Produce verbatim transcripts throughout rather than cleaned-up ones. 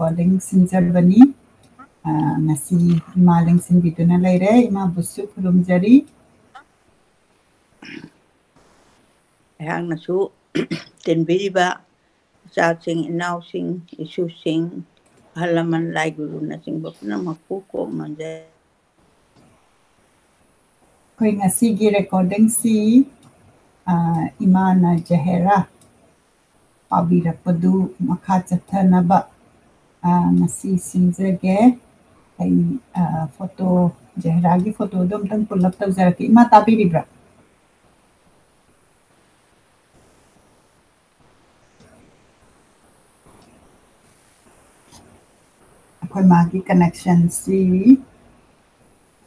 recording ꯁꯤꯟꯖꯕꯅꯤ꯫ ꯑ, ꯉꯁꯤ ꯏꯃꯥ ꯂꯦꯡꯁꯤꯟꯕꯤꯗꯨꯅ ꯂꯩꯔꯦ꯫ ꯏꯃꯥꯕꯨꯁꯨ ꯈꯨꯔꯨꯝꯖꯔꯤ꯫ ꯑꯩꯍꯥꯛꯅꯁꯨ ꯇꯤꯟꯕꯤꯔꯤꯕ ꯏꯆꯥꯁꯤꯡ, ꯏꯅꯥꯎꯁꯤꯡ, ꯏꯁꯨꯁꯤꯡ, ꯑꯍꯜ ꯂꯃꯟ, ꯂꯥꯏ ꯒꯨꯔꯨꯅꯆꯤꯡꯕ ꯄꯨꯝꯅꯃꯛꯄꯨ ꯀꯣꯛ ꯅꯣꯟꯖꯔꯤ꯫ ꯑꯩꯈꯣꯏ ꯉꯁꯤꯒꯤ recordingꯁꯤ, ꯑ, ꯏꯃꯥꯅ ꯖꯍꯦꯔꯥ ꯄꯥꯕꯤꯔꯛꯄꯗꯨ ꯃꯈꯥ ꯆꯠꯊꯅꯕ, ꯑ, ꯉꯁꯤ ꯁꯤꯟꯖꯒꯦ꯫ ꯑꯩ, ꯑ, photo, ꯖꯍꯦꯔꯥꯒꯤ photoꯗꯣ ꯑꯝꯇꯪ pull up ꯇꯧꯖꯔꯛꯀꯦ꯫ ꯏꯃꯥ ꯇꯥꯕꯤꯔꯤꯕ꯭ꯔꯥ? ꯑꯩꯈꯣꯏ ꯃꯥꯒꯤ connectionꯁꯤ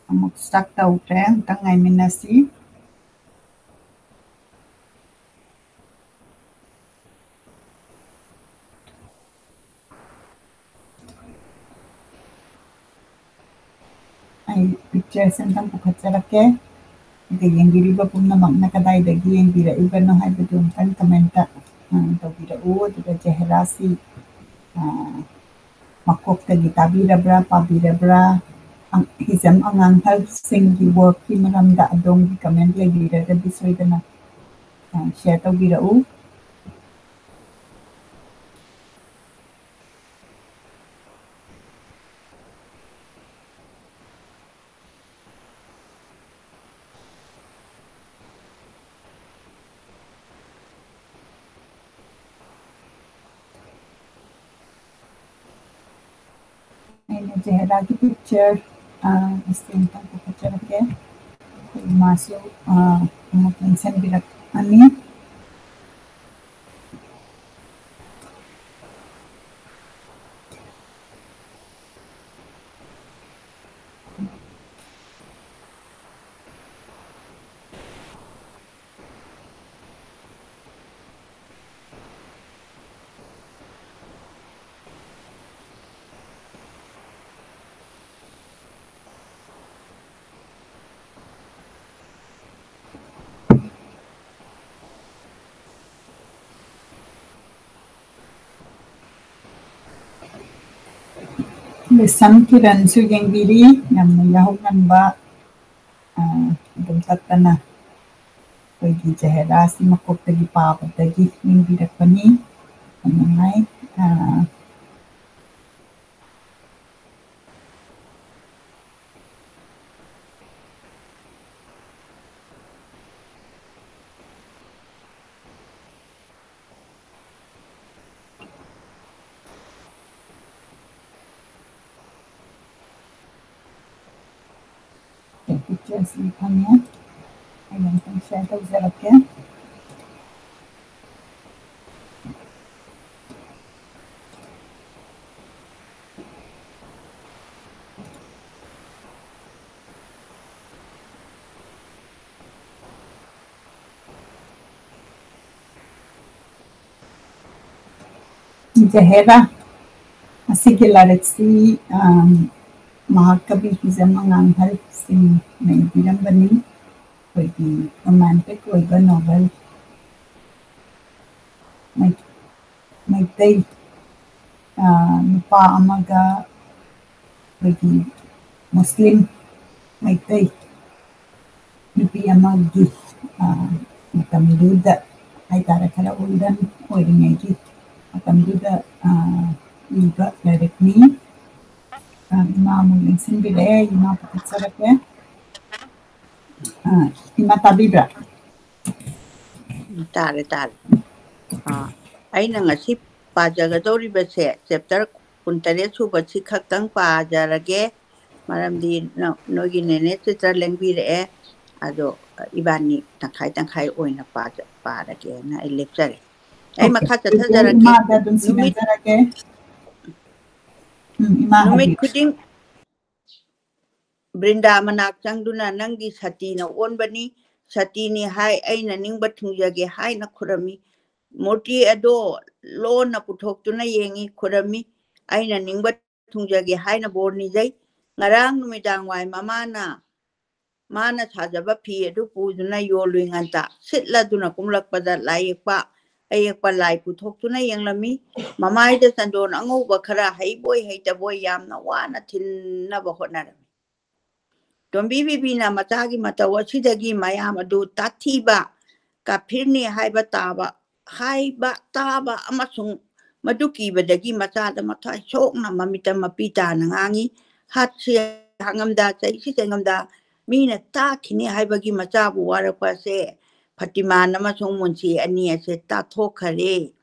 ꯑꯃꯨꯛ stuck ꯇꯧꯈ꯭ꯔꯦ꯫ ꯑꯝꯇꯪ ꯉꯥꯏꯃꯤꯟꯅꯁꯤ꯫ ꯑꯩ pictureꯁꯦ ꯑꯝꯇꯪ ꯄꯨꯈꯠꯆꯔꯛꯀꯦ꯫ ꯑꯗ ꯌꯦꯡꯕꯤꯔꯤꯕ ꯄꯨꯝꯅꯃꯛꯅ ꯀꯗꯥꯏꯗꯒꯤ ꯌꯦꯡꯕꯤꯔꯛꯏꯕꯅꯣ ꯍꯥꯏꯕꯗꯨ ꯑꯝꯇꯪ commentꯇ, ꯑ, ꯇꯧꯕꯤꯔꯛꯎ꯫ ꯑꯗꯨꯒ ꯖꯍꯦꯔꯥꯁꯤ, ꯑ, ꯃꯀꯣꯛꯇꯒꯤ ꯇꯥꯕꯤꯔꯕ꯭ꯔꯥ, ꯄꯥꯕꯤꯔꯕ꯭ꯔꯥ? ꯑꯪ-, ꯍꯤꯖꯝ ꯑꯉꯥꯡꯍꯜꯁꯤꯡꯒꯤ workꯀꯤ ꯃꯔꯝꯗ ꯑꯗꯣꯝꯒꯤ comment ꯂꯩꯕꯤꯔꯒꯗꯤ ꯁꯣꯏꯗꯅ, ꯑ, share ꯇꯧꯕꯤꯔꯛꯎ꯫ ꯑꯩꯅ ꯖꯍꯦꯔꯥꯒꯤ picture, ꯑ, screenꯗ ꯄꯨꯈꯠꯆꯔꯛꯀꯦ꯫ ꯑꯩꯈꯣꯏ ꯏꯃꯥꯁꯨ, ꯑ, ꯑꯃꯨꯛ ꯂꯦꯡꯁꯤꯟꯕꯤꯔꯛꯑꯅꯤ꯫ ꯂꯤꯁꯟ ꯀꯤꯔꯟꯁꯨ ꯌꯦꯡꯕꯤꯔꯤ, ꯌꯥꯝꯅ ꯌꯥꯍꯧ ꯉꯟꯕ꯫ ꯑ, ꯑꯗꯨꯝ ꯇꯠꯇꯅ ꯑꯩꯈꯣꯏꯒꯤ ꯖꯍꯦꯔꯥꯁꯤ ꯃꯀꯣꯛꯇꯒꯤ ꯄꯥꯕꯗꯒꯤ ꯌꯦꯡꯕꯤꯔꯛꯄꯅꯤ꯫ ꯌꯥꯝ ꯅꯨꯡꯉꯥꯏ꯫ ꯑ, ꯄꯤꯛꯆꯔꯁꯤ ꯐꯪꯉꯦ꯫ ꯑꯩ ꯑꯃꯨꯛꯇꯪ ꯁꯤꯌꯔ ꯇꯧꯖꯔꯛꯀꯦ꯫ ꯖꯍꯦꯔꯥ ꯑꯁꯤꯒꯤ ꯂꯥꯏꯔꯤꯛꯁꯤ, ꯑꯝ, ꯃꯍꯥꯀꯕꯤ ꯍꯤꯖꯝ ꯑꯉꯥꯡ ꯑꯍꯜꯁꯤꯡꯅ ꯏꯕꯤꯔꯝꯕꯅꯤ꯫ ꯑꯩꯈꯣꯏꯒꯤ ꯔꯣꯃꯥꯟꯇꯤꯛ ꯑꯣꯏꯕ ꯅꯣꯚꯦꯜ, ꯃꯩ-, ꯃꯩꯇꯩ, ꯑ, ꯅꯨꯄꯥ ꯑꯃꯒ ꯑꯩꯈꯣꯏꯒꯤ ꯃꯨꯁꯂꯤꯝ ꯃꯩꯇꯩ ꯅꯨꯄꯤ ꯑꯃꯒꯤ, ꯑ, ꯃꯇꯝꯗꯨꯗ ꯍꯥꯏꯇꯥꯔꯦ, ꯈꯔ ꯑꯣꯜꯗꯟ ꯑꯣꯏꯔꯤꯉꯩꯒꯤ ꯃꯇꯝꯗꯨꯗ, ꯑ, ꯏꯕ ꯂꯥꯏꯔꯤꯛꯅꯤ꯫ ꯑ, ꯏꯃꯥ ꯑꯃꯨꯛ ꯂꯦꯡꯁꯤꯟꯕꯤꯔꯛꯑꯦ, ꯏꯃꯥ ꯄꯨꯈꯠꯆꯔꯛꯀꯦ꯫ ꯑ, ꯏꯃꯥ ꯇꯥꯕꯤꯕ꯭ꯔꯥ? ꯎꯝ, ꯇꯥꯔꯦ, ꯇꯥꯔꯦ꯫ ꯑ, ꯑꯩꯅ ꯉꯁꯤ ꯄꯥꯖꯒꯗꯧꯔꯤꯕꯁꯦ ꯆꯦꯞꯇꯔ ꯀꯨꯟꯇꯔꯦꯠ ꯁꯨꯕꯁꯤ ꯈꯛꯇꯪ ꯄꯥꯖꯔꯒꯦ, ꯃꯔꯝꯗꯤ ꯅ-, ꯅꯣꯏꯒꯤ ꯅꯦꯅꯦ ꯆꯤꯇ꯭ꯔ ꯂꯦꯡꯕꯤꯔꯛꯑꯦ꯫ ꯑꯗꯣ ꯏꯕꯥꯅꯤ ꯇꯪꯈꯥꯏ ꯇꯪꯈꯥꯏ ꯑꯣꯏꯅ ꯄꯥꯖ-, ꯄꯥꯔꯒꯦꯅ ꯑꯩ ꯂꯦꯞꯆꯔꯦ꯫ ꯑꯩ ꯑꯣꯀꯦ꯫ ꯃꯈꯥ ꯑꯗꯨꯗꯤ ꯆꯠꯊꯖꯔꯛꯀꯦ꯫ ꯏꯃꯥꯗ ꯑꯗꯨꯝ ꯅꯨꯃꯤꯠ ꯁꯤꯟꯅꯖꯔꯛꯀꯦ꯫ ꯎꯝ, ꯏꯃꯥ ꯅꯨꯃꯤꯠ ꯍꯥꯏꯕꯤꯌꯨ꯫ ꯈꯨꯗꯤꯡ ꯕ꯭ꯔꯤꯟꯗꯥ ꯃꯅꯥꯛ ꯆꯪꯗꯨꯅ, "ꯅꯪꯗꯤ ꯁꯇꯤꯅ ꯑꯣꯟꯕꯅꯤ, ꯁꯇꯤꯅꯤ ꯍꯥꯏ, ꯑꯩꯅ ꯅꯤꯡꯕ ꯊꯨꯡꯖꯒꯦ" ꯍꯥꯏꯅ ꯈꯨꯔꯝꯃꯤ꯫ ꯃꯨꯔꯇꯤ ꯑꯗꯣ ꯂꯣꯟꯅ ꯄꯨꯊꯣꯛꯇꯨꯅ ꯌꯦꯡꯉꯤ, ꯈꯨꯔꯝꯃꯤ, "ꯑꯩꯅ ꯅꯤꯡꯕ ꯊꯨꯡꯖꯒꯦ" ꯍꯥꯏꯅ ꯕꯣꯔ ꯅꯤꯖꯩ꯫ ꯉꯔꯥꯡ ꯅꯨꯃꯤꯗꯥꯡ ꯋꯥꯏ ꯃꯃꯥꯅ, ꯃꯥꯅ ꯁꯥꯖꯕ ꯐꯤ ꯑꯗꯨ ꯄꯨꯗꯨꯅ ꯌꯣꯜꯂꯨꯏ ꯉꯟꯇꯥ꯫ ꯁꯤꯠꯂꯗꯨꯅ ꯀꯨꯝꯂꯛꯄꯗ ꯂꯥꯏꯌꯦꯛꯄ ꯑꯌꯦꯛꯄ ꯂꯥꯏ ꯄꯨꯊꯣꯛꯇꯨꯅ ꯌꯦꯡꯂꯝꯃꯤ꯫ ꯃꯃꯥꯏꯗ ꯆꯟꯗꯣꯟ ꯑꯉꯧꯕ ꯈꯔ ꯍꯩꯕꯣꯏ ꯍꯩꯇꯕꯣꯏ ꯌꯥꯝꯅ ꯋꯥꯅ ꯊꯤꯟꯅꯕ ꯍꯣꯠꯅꯔꯝꯃꯤ꯫ ꯇꯣꯝꯕꯤ ꯕꯤꯕꯤꯅ ꯃꯆꯥꯒꯤ ꯃꯇꯧ ꯑꯁꯤꯗꯒꯤ ꯃꯌꯥꯝ ꯑꯗꯨ ꯇꯥꯊꯤꯕ ꯀꯥꯐꯤꯔꯅꯤ ꯍꯥꯏꯕ ꯇꯥꯕ, ꯍꯥꯏꯕ ꯇꯥꯕ ꯑꯃꯁꯨꯡ ꯃꯗꯨ ꯀꯤꯕꯗꯒꯤ ꯃꯆꯥꯗ ꯃꯊ꯭ꯋꯥꯏ ꯁꯣꯛꯅ ꯃꯃꯤꯠꯇ ꯃꯄꯤ ꯇꯥꯅ ꯉꯥꯡꯉꯤ꯫ ꯍꯥꯠꯁꯤ ꯍꯥꯡꯉꯝꯗ, ꯆꯩꯁꯤ ꯆꯩꯉꯝꯗ, ꯃꯤꯅ ꯇꯥꯈꯤꯅꯤ ꯍꯥꯏꯕꯒꯤ ꯃꯆꯥꯕꯨ ꯋꯥꯔꯛꯄ ꯑꯁꯦ ꯐꯇꯤꯃꯥꯟ ꯑꯃꯁꯨꯡ ꯃꯨꯟꯁꯤ ꯑꯅꯤ ꯑꯁꯦ ꯇꯥꯊꯣꯛꯈꯔꯦ꯫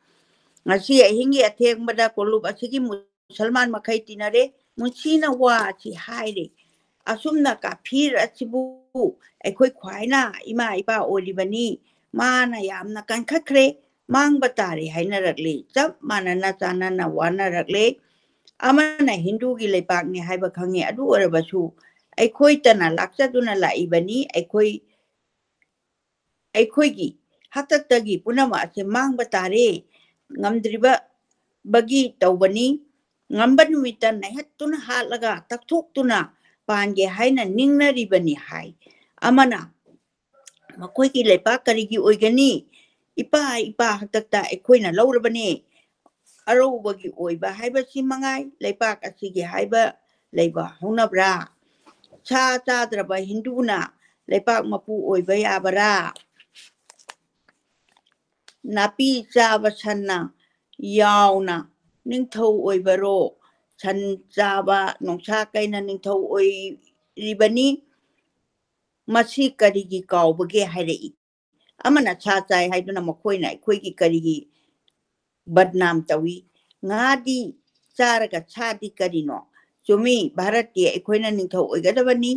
ꯉꯁꯤ ꯑꯍꯤꯡꯒꯤ ꯑꯊꯦꯡꯕꯗ ꯀꯣꯂꯨꯞ ꯑꯁꯤꯒꯤ ꯃꯨꯁꯜꯃꯥꯟ ꯃꯈꯩ ꯇꯤꯟꯅꯔꯦ꯫ ꯃꯨꯟꯁꯤꯅ ꯋꯥ ꯑꯁꯤ ꯍꯥꯏꯔꯦ, "ꯑꯁꯨꯝꯅ ꯀꯥꯐꯤꯔ ꯑꯁꯤꯕꯨ ꯑꯩꯈꯣꯏ ꯈ꯭ꯋꯥꯏꯅ ꯏꯃꯥ ꯏꯄꯥ ꯑꯣꯏꯔꯤꯕꯅꯤ꯫ ꯃꯥꯅ ꯌꯥꯝꯅ ꯀꯟꯈꯠꯈ꯭ꯔꯦ꯫ ꯃꯥꯡꯕ ꯇꯥꯔꯦ ꯍꯥꯏꯅꯔꯛꯂꯦ꯫ ꯆꯞ ꯃꯥꯟꯅꯅ ꯆꯥꯟꯅꯅ ꯋꯥꯅꯔꯛꯂꯦ꯫ ꯑꯃꯅ ꯍꯤꯟꯗꯨꯒꯤ ꯂꯩꯄꯥꯛꯅꯤ ꯍꯥꯏꯕ ꯈꯪꯉꯤ꯫ ꯑꯗꯨ ꯑꯣꯏꯔꯕꯁꯨ ꯑꯩꯈꯣꯏꯇꯅ ꯂꯥꯛꯆꯗꯨꯅ ꯂꯥꯛꯏꯕꯅꯤ꯫ ꯑꯩꯈꯣꯏ, ꯑꯩꯈꯣꯏꯒꯤ ꯍꯥꯛꯇꯛꯇꯒꯤ ꯄꯨꯝꯅꯃꯛ ꯑꯁꯦ ꯃꯥꯡꯕ ꯇꯥꯔꯦ꯫ ꯉꯝꯗ꯭ꯔꯤꯕꯒꯤ ꯇꯧꯕꯅꯤ꯫ ꯉꯝꯕ ꯅꯨꯃꯤꯠꯇ ꯅꯩꯍꯠꯇꯨꯅ ꯍꯥꯠꯂꯒ ꯇꯛꯊꯣꯛꯇꯨꯅ ꯄꯥꯟꯒꯦ ꯍꯥꯏꯅ ꯅꯤꯡꯅꯔꯤꯕꯅꯤ" ꯍꯥꯏ꯫ ꯑꯃꯅ, "ꯃꯈꯣꯏꯒꯤ ꯂꯩꯄꯥꯛ ꯀꯔꯤꯒꯤ ꯑꯣꯏꯒꯅꯤ? ꯏꯄꯥ ꯏꯄꯥ ꯍꯥꯛꯇꯛꯇ ꯑꯩꯈꯣꯏꯅ ꯂꯧꯔꯕꯅꯤ꯫ ꯑꯔꯧꯕꯒꯤ ꯑꯣꯏꯕ ꯍꯥꯏꯕꯁꯤ ꯃꯉꯥꯏ ꯂꯩꯄꯥꯛ ꯑꯁꯤꯒꯤ ꯍꯥꯏꯕ ꯂꯩꯕ ꯍꯧꯅꯕ꯭ꯔꯥ? ꯁꯥ ꯆꯥꯗ꯭ꯔꯕ ꯍꯤꯟꯗꯨꯅ ꯂꯩꯄꯥꯛ ꯃꯄꯨ ꯑꯣꯏꯕ ꯌꯥꯕꯔꯥ? ꯅꯥꯄꯤ ꯆꯥꯕ ꯁꯟꯅ ꯌꯥꯎꯅ ꯅꯤꯡꯊꯧ ꯑꯣꯏꯕꯔꯣ? ꯁꯟ ꯆꯥꯕ ꯅꯣꯡꯁꯥ ꯀꯩꯅ ꯅꯤꯡꯊꯧ ꯑꯣꯏꯔꯤꯕꯅꯤ꯫ ꯃꯁꯤ ꯀꯔꯤꯒꯤ ꯀꯥꯎꯕꯒꯦ?" ꯍꯥꯏꯔꯛꯏ꯫ ꯑꯃꯅ ꯁꯥ ꯆꯥꯏ ꯍꯥꯏꯗꯨꯅ ꯃꯈꯣꯏꯅ ꯑꯩꯈꯣꯏꯒꯤ ꯀꯔꯤꯒꯤ ꯕꯗꯅꯥꯝ ꯇꯧꯏ? ꯉꯥꯗꯤ ꯆꯥꯔꯒ ꯁꯥꯗꯤ ꯀꯔꯤꯅꯣ? ꯆꯨꯝꯃꯤ, ꯚꯥꯔꯠꯀꯤ ꯑꯩꯈꯣꯏꯅ ꯅꯤꯡꯊꯧ ꯑꯣꯏꯒꯗꯕꯅꯤ꯫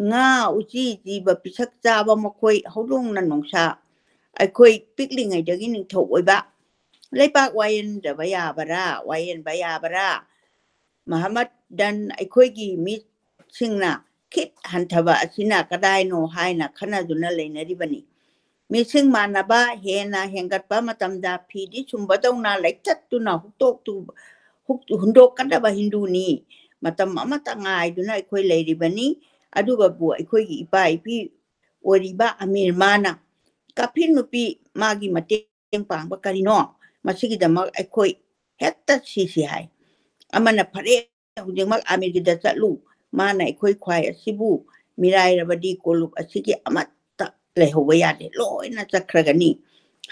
ꯉꯥ, ꯎꯆꯤ, ꯖꯤꯕ ꯄꯤꯁꯛ ꯆꯥꯕ ꯃꯈꯣꯏ, ꯍꯧꯗꯣꯡꯅ ꯅꯣꯡꯁꯥ, ꯑꯩꯈꯣꯏ ꯄꯤꯛꯂꯤꯉꯩꯗꯒꯤ ꯅꯤꯡꯊꯧ ꯑꯣꯏꯕ꯫ ꯂꯩꯄꯥꯛ ꯋꯥꯌꯦꯟꯗꯕ ꯌꯥꯕꯔꯥ? ꯋꯥꯌꯦꯟꯕ ꯌꯥꯕꯔꯥ? ꯃꯍꯃꯗꯟ, ꯑꯩꯈꯣꯏꯒꯤ ꯃꯤꯠꯁꯤꯡꯅ ꯈꯤꯠ ꯍꯟꯊꯕ ꯑꯁꯤꯅ ꯀꯗꯥꯏꯅꯣ ꯍꯥꯏꯅ ꯈꯟꯅꯗꯨꯅ ꯂꯩꯅꯔꯤꯕꯅꯤ꯫ ꯃꯤꯁꯤꯡ ꯃꯥꯟꯅꯕ ꯍꯦꯟꯅ ꯍꯦꯟꯒꯠꯄ ꯃꯇꯝꯗ ꯐꯤꯗꯤ ꯁꯨꯝꯕꯗꯧꯅ ꯂꯩꯊꯠꯇꯨꯅ ꯍꯨꯛꯇꯣꯛꯇꯨ-, ꯍꯨꯛ-, ꯍꯨꯟꯗꯣꯛꯀꯗꯕ ꯍꯤꯟꯗꯨꯅꯤ꯫ ꯃꯇꯝ ꯑꯃꯠꯇ ꯉꯥꯏꯗꯨꯅ ꯑꯩꯈꯣꯏ ꯂꯩꯔꯤꯕꯅꯤ꯫ ꯑꯗꯨꯒꯕꯨ ꯑꯩꯈꯣꯏꯒꯤ ꯏꯄꯥ ꯏꯄꯤ ꯑꯣꯏꯔꯤꯕ ꯑꯃꯤꯔ ꯃꯥꯅ ꯀꯥꯐꯤꯔ ꯅꯨꯄꯤ ꯃꯥꯒꯤ ꯃꯇꯦꯡ ꯃꯇꯦꯡ ꯄꯥꯡꯕ ꯀꯔꯤꯅꯣ? ꯃꯁꯤꯒꯤꯗꯃꯛ ꯑꯩꯈꯣꯏ ꯍꯦꯛꯇ ꯁꯤꯁꯤ ꯍꯥꯏ꯫ ꯑꯃꯅ ꯐꯔꯦ, ꯍꯧꯖꯤꯛꯃꯛ ꯑꯃꯤꯔꯒꯤꯗ ꯆꯠꯂꯨ, ꯃꯥꯅ ꯑꯩꯈꯣꯏ ꯈ꯭ꯋꯥꯏ ꯑꯁꯤꯕꯨ ꯃꯤꯔꯥꯏꯔꯕꯗꯤ ꯀꯣꯂꯨꯞ ꯑꯁꯤꯒꯤ ꯑꯃꯠꯇ ꯂꯩꯍꯧꯕ ꯌꯥꯗꯦ, ꯂꯣꯏꯅ ꯆꯠꯈ꯭ꯔꯒꯅꯤ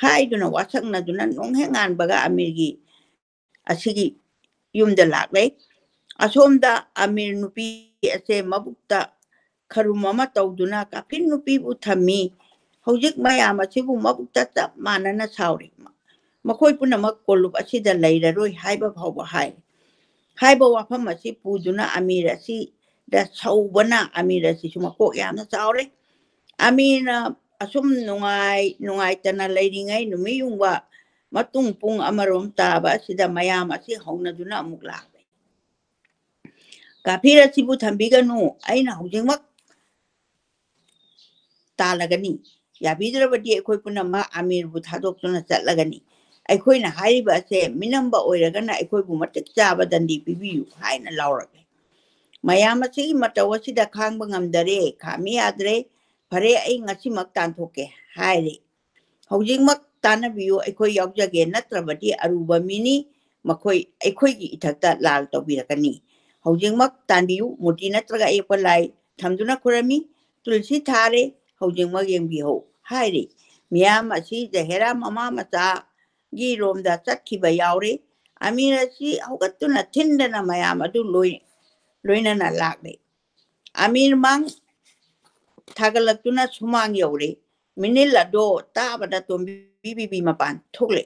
ꯍꯥꯏꯗꯨꯅ ꯋꯥꯁꯛꯅꯗꯨꯅ ꯅꯣꯡꯍꯦꯛ ꯉꯥꯟꯕꯒ ꯑꯃꯤꯔꯒꯤ ꯑꯁꯤꯒꯤ ꯌꯨꯝꯗ ꯂꯥꯛꯂꯦ꯫ ꯑꯁꯣꯝꯗ ꯑꯃꯤꯔ ꯅꯨꯄꯤ ꯑꯁꯦ ꯃꯕꯨꯛꯇ ꯈꯔꯨꯝ ꯑꯃ ꯇꯧꯗꯨꯅ ꯀꯥꯐꯤꯔ ꯅꯨꯄꯤꯕꯨ ꯊꯝꯃꯤ꯫ ꯍꯧꯖꯤꯛ ꯃꯌꯥꯝ ꯑꯁꯤꯕꯨ ꯃꯕꯨꯛꯇ ꯆꯞ ꯃꯥꯟꯅꯅ ꯁꯥꯎꯔꯤ꯫ ꯃꯈꯣꯏ ꯄꯨꯝꯅꯃꯛ ꯀꯣꯂꯨꯞ ꯑꯁꯤꯗ ꯂꯩꯔꯔꯣꯏ ꯍꯥꯏꯕ ꯐꯥꯎꯕ ꯍꯥꯏ꯫ ꯍꯥꯏꯕ ꯋꯥꯐꯝ ꯑꯁꯤ ꯄꯨꯗꯨꯅ ꯑꯃꯤꯔ ꯑꯁꯤꯗ ꯁꯧꯕꯅ ꯑꯃꯤꯔ ꯑꯁꯤꯁꯨ ꯃꯀꯣꯛ ꯌꯥꯝꯅ ꯆꯥꯎꯔꯦ꯫ ꯑꯃꯤꯔꯅ ꯑꯁꯨꯝ ꯅꯨꯡꯉꯥꯏ ꯅꯨꯡꯉꯥꯏꯇꯅ ꯂꯩꯔꯤꯉꯩ ꯅꯨꯃꯤꯠ ꯌꯨꯡꯕ ꯃꯇꯨꯡ ꯄꯨꯡ ꯑꯃꯔꯣꯝ ꯇꯥꯕ ꯑꯁꯤꯗ ꯃꯌꯥꯝ ꯑꯁꯤ ꯍꯧꯅꯗꯨꯅ ꯑꯃꯨꯛ ꯂꯥꯛꯂꯦ꯫ ꯀꯥꯐꯤꯔ ꯑꯁꯤꯕꯨ ꯊꯝꯕꯤꯒꯅꯨ, ꯑꯩꯅ ꯍꯧꯖꯤꯛꯃꯛ ꯇꯥꯜꯂꯒꯅꯤ꯫ ꯌꯥꯕꯤꯗ꯭ꯔꯕꯗꯤ ꯑꯩꯈꯣꯏ ꯄꯨꯝꯅꯃꯛ ꯑꯃꯤꯔꯕꯨ ꯊꯥꯗꯣꯛꯇꯨꯅ ꯆꯠꯂꯒꯅꯤ꯫ ꯑꯩꯈꯣꯏꯅ ꯍꯥꯏꯔꯤꯕ ꯑꯁꯦ ꯃꯤꯅꯝꯕ ꯑꯣꯏꯔꯒꯅ ꯑꯩꯈꯣꯏꯕꯨ ꯃꯇꯤꯛ ꯆꯥꯕ ꯗꯟꯗꯤ ꯄꯤꯕꯤꯌꯨ ꯍꯥꯏꯅ ꯂꯥꯎꯔꯛꯂꯦ꯫ ꯃꯌꯥꯝ ꯑꯁꯤꯒꯤ ꯃꯇꯧ ꯑꯁꯤꯗ ꯈꯥꯡꯕ ꯉꯝꯗꯔꯦ, ꯈꯥꯝꯃꯤ ꯌꯥꯗ꯭ꯔꯦ, ꯐꯔꯦ, ꯑꯩ ꯉꯁꯤꯃꯛ ꯇꯥꯟꯊꯣꯛꯀꯦ ꯍꯥꯏꯔꯦ꯫ ꯍꯧꯖꯤꯛꯃꯛ ꯇꯥꯟꯅꯕꯤꯌꯨ, ꯑꯩꯈꯣꯏ ꯌꯥꯎꯖꯒꯦ, ꯅꯠꯇ꯭ꯔꯕꯗꯤ ꯑꯔꯨꯕ ꯃꯤꯅꯤ, ꯃꯈꯣꯏ ꯑꯩꯈꯣꯏꯒꯤ ꯏꯊꯛꯇ ꯂꯥꯜ ꯇꯧꯕꯤꯔꯛꯀꯅꯤ꯫ ꯍꯧꯖꯤꯛꯃꯛ ꯇꯥꯟꯕꯤꯌꯨ, ꯃꯨꯔꯇꯤ ꯅꯠꯇ꯭ꯔꯒ ꯑꯌꯦꯛꯄ ꯂꯥꯏ ꯊꯝꯗꯨꯅ ꯈꯨꯔꯝꯃꯤ, ꯇꯨꯜꯁꯤ ꯊꯥꯔꯦ, ꯍꯧꯖꯤꯛꯃꯛ ꯌꯦꯡꯕꯤꯍꯧ ꯍꯥꯏꯔꯦ꯫ ꯃꯤꯌꯥꯝ ꯑꯁꯤ ꯖꯍꯦꯔꯥ ꯃꯃꯥ ꯃꯆꯥꯒꯤ ꯔꯣꯝꯗ ꯆꯠꯈꯤꯕ ꯌꯥꯎꯔꯦ꯫ ꯑꯃꯤꯔ ꯑꯁꯤ ꯍꯧꯒꯠꯇꯨꯅ ꯊꯤꯟꯗꯅ ꯃꯌꯥꯝ ꯑꯗꯨ ꯂꯣꯏ-, ꯂꯣꯏꯅꯅ ꯂꯥꯛꯂꯦ꯫ ꯑꯃꯤꯔ ꯃꯥꯡ ꯊꯥꯒꯠꯂꯛꯇꯨꯅ ꯁꯨꯃꯥꯡ ꯌꯧꯔꯦ꯫ ꯃꯤꯅꯤꯜ ꯑꯗꯣ ꯇꯥꯕꯗ ꯇꯣꯝꯕꯤ ꯕꯤꯕꯤ ꯃꯄꯥꯟ ꯊꯣꯛꯂꯦ꯫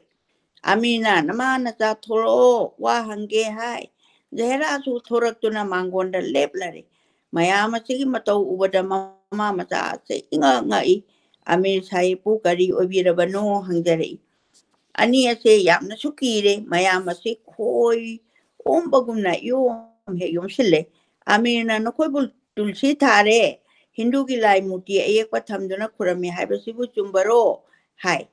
ꯑꯃꯤꯔꯅ, "ꯅꯃꯥ ꯅꯆꯥ ꯊꯣꯛꯂꯛꯑꯣ, ꯋꯥ ꯍꯪꯒꯦ" ꯍꯥꯏ꯫ ꯖꯍꯦꯔꯥꯁꯨ ꯊꯣꯔꯛꯇꯨꯅ ꯃꯥꯡꯒꯣꯟꯗ ꯂꯦꯞꯂꯔꯦ꯫ ꯃꯌꯥꯝ ꯑꯁꯤꯒꯤ ꯃꯇꯧ ꯎꯕꯗ ꯃꯃꯥ ꯃꯆꯥ ꯑꯁꯤ ꯏꯉꯛ ꯉꯛꯏ꯫ ꯑꯃꯤꯔ ꯁꯥꯍꯤꯕꯄꯨ ꯀꯔꯤ ꯑꯣꯏꯕꯤꯔꯕꯅꯣ ꯍꯪꯖꯔꯛꯏ꯫ ꯑꯅꯤ ꯑꯁꯦ ꯌꯥꯝꯅꯁꯨ ꯀꯤꯔꯦ꯫ ꯃꯌꯥꯝ ꯑꯁꯤ ꯈꯣꯏ ꯑꯣꯝꯕꯒꯨꯝꯅ ꯏꯌꯣꯝ ꯍꯦꯛ ꯌꯣꯝꯁꯤꯜꯂꯦ꯫ ꯑꯃꯤꯔꯅ, "ꯅꯈꯣꯏꯕꯨ ꯇꯨꯜꯁꯤ ꯊꯥꯔꯦ, ꯍꯤꯟꯗꯨꯒꯤ ꯂꯥꯏ ꯃꯨꯔꯇꯤ ꯑꯌꯦꯛꯄ ꯊꯝꯗꯨꯅ ꯈꯨꯔꯝꯃꯤ ꯍꯥꯏꯕꯁꯤꯕꯨ ꯆꯨꯝꯕꯔꯣ?" ꯍꯥꯏ꯫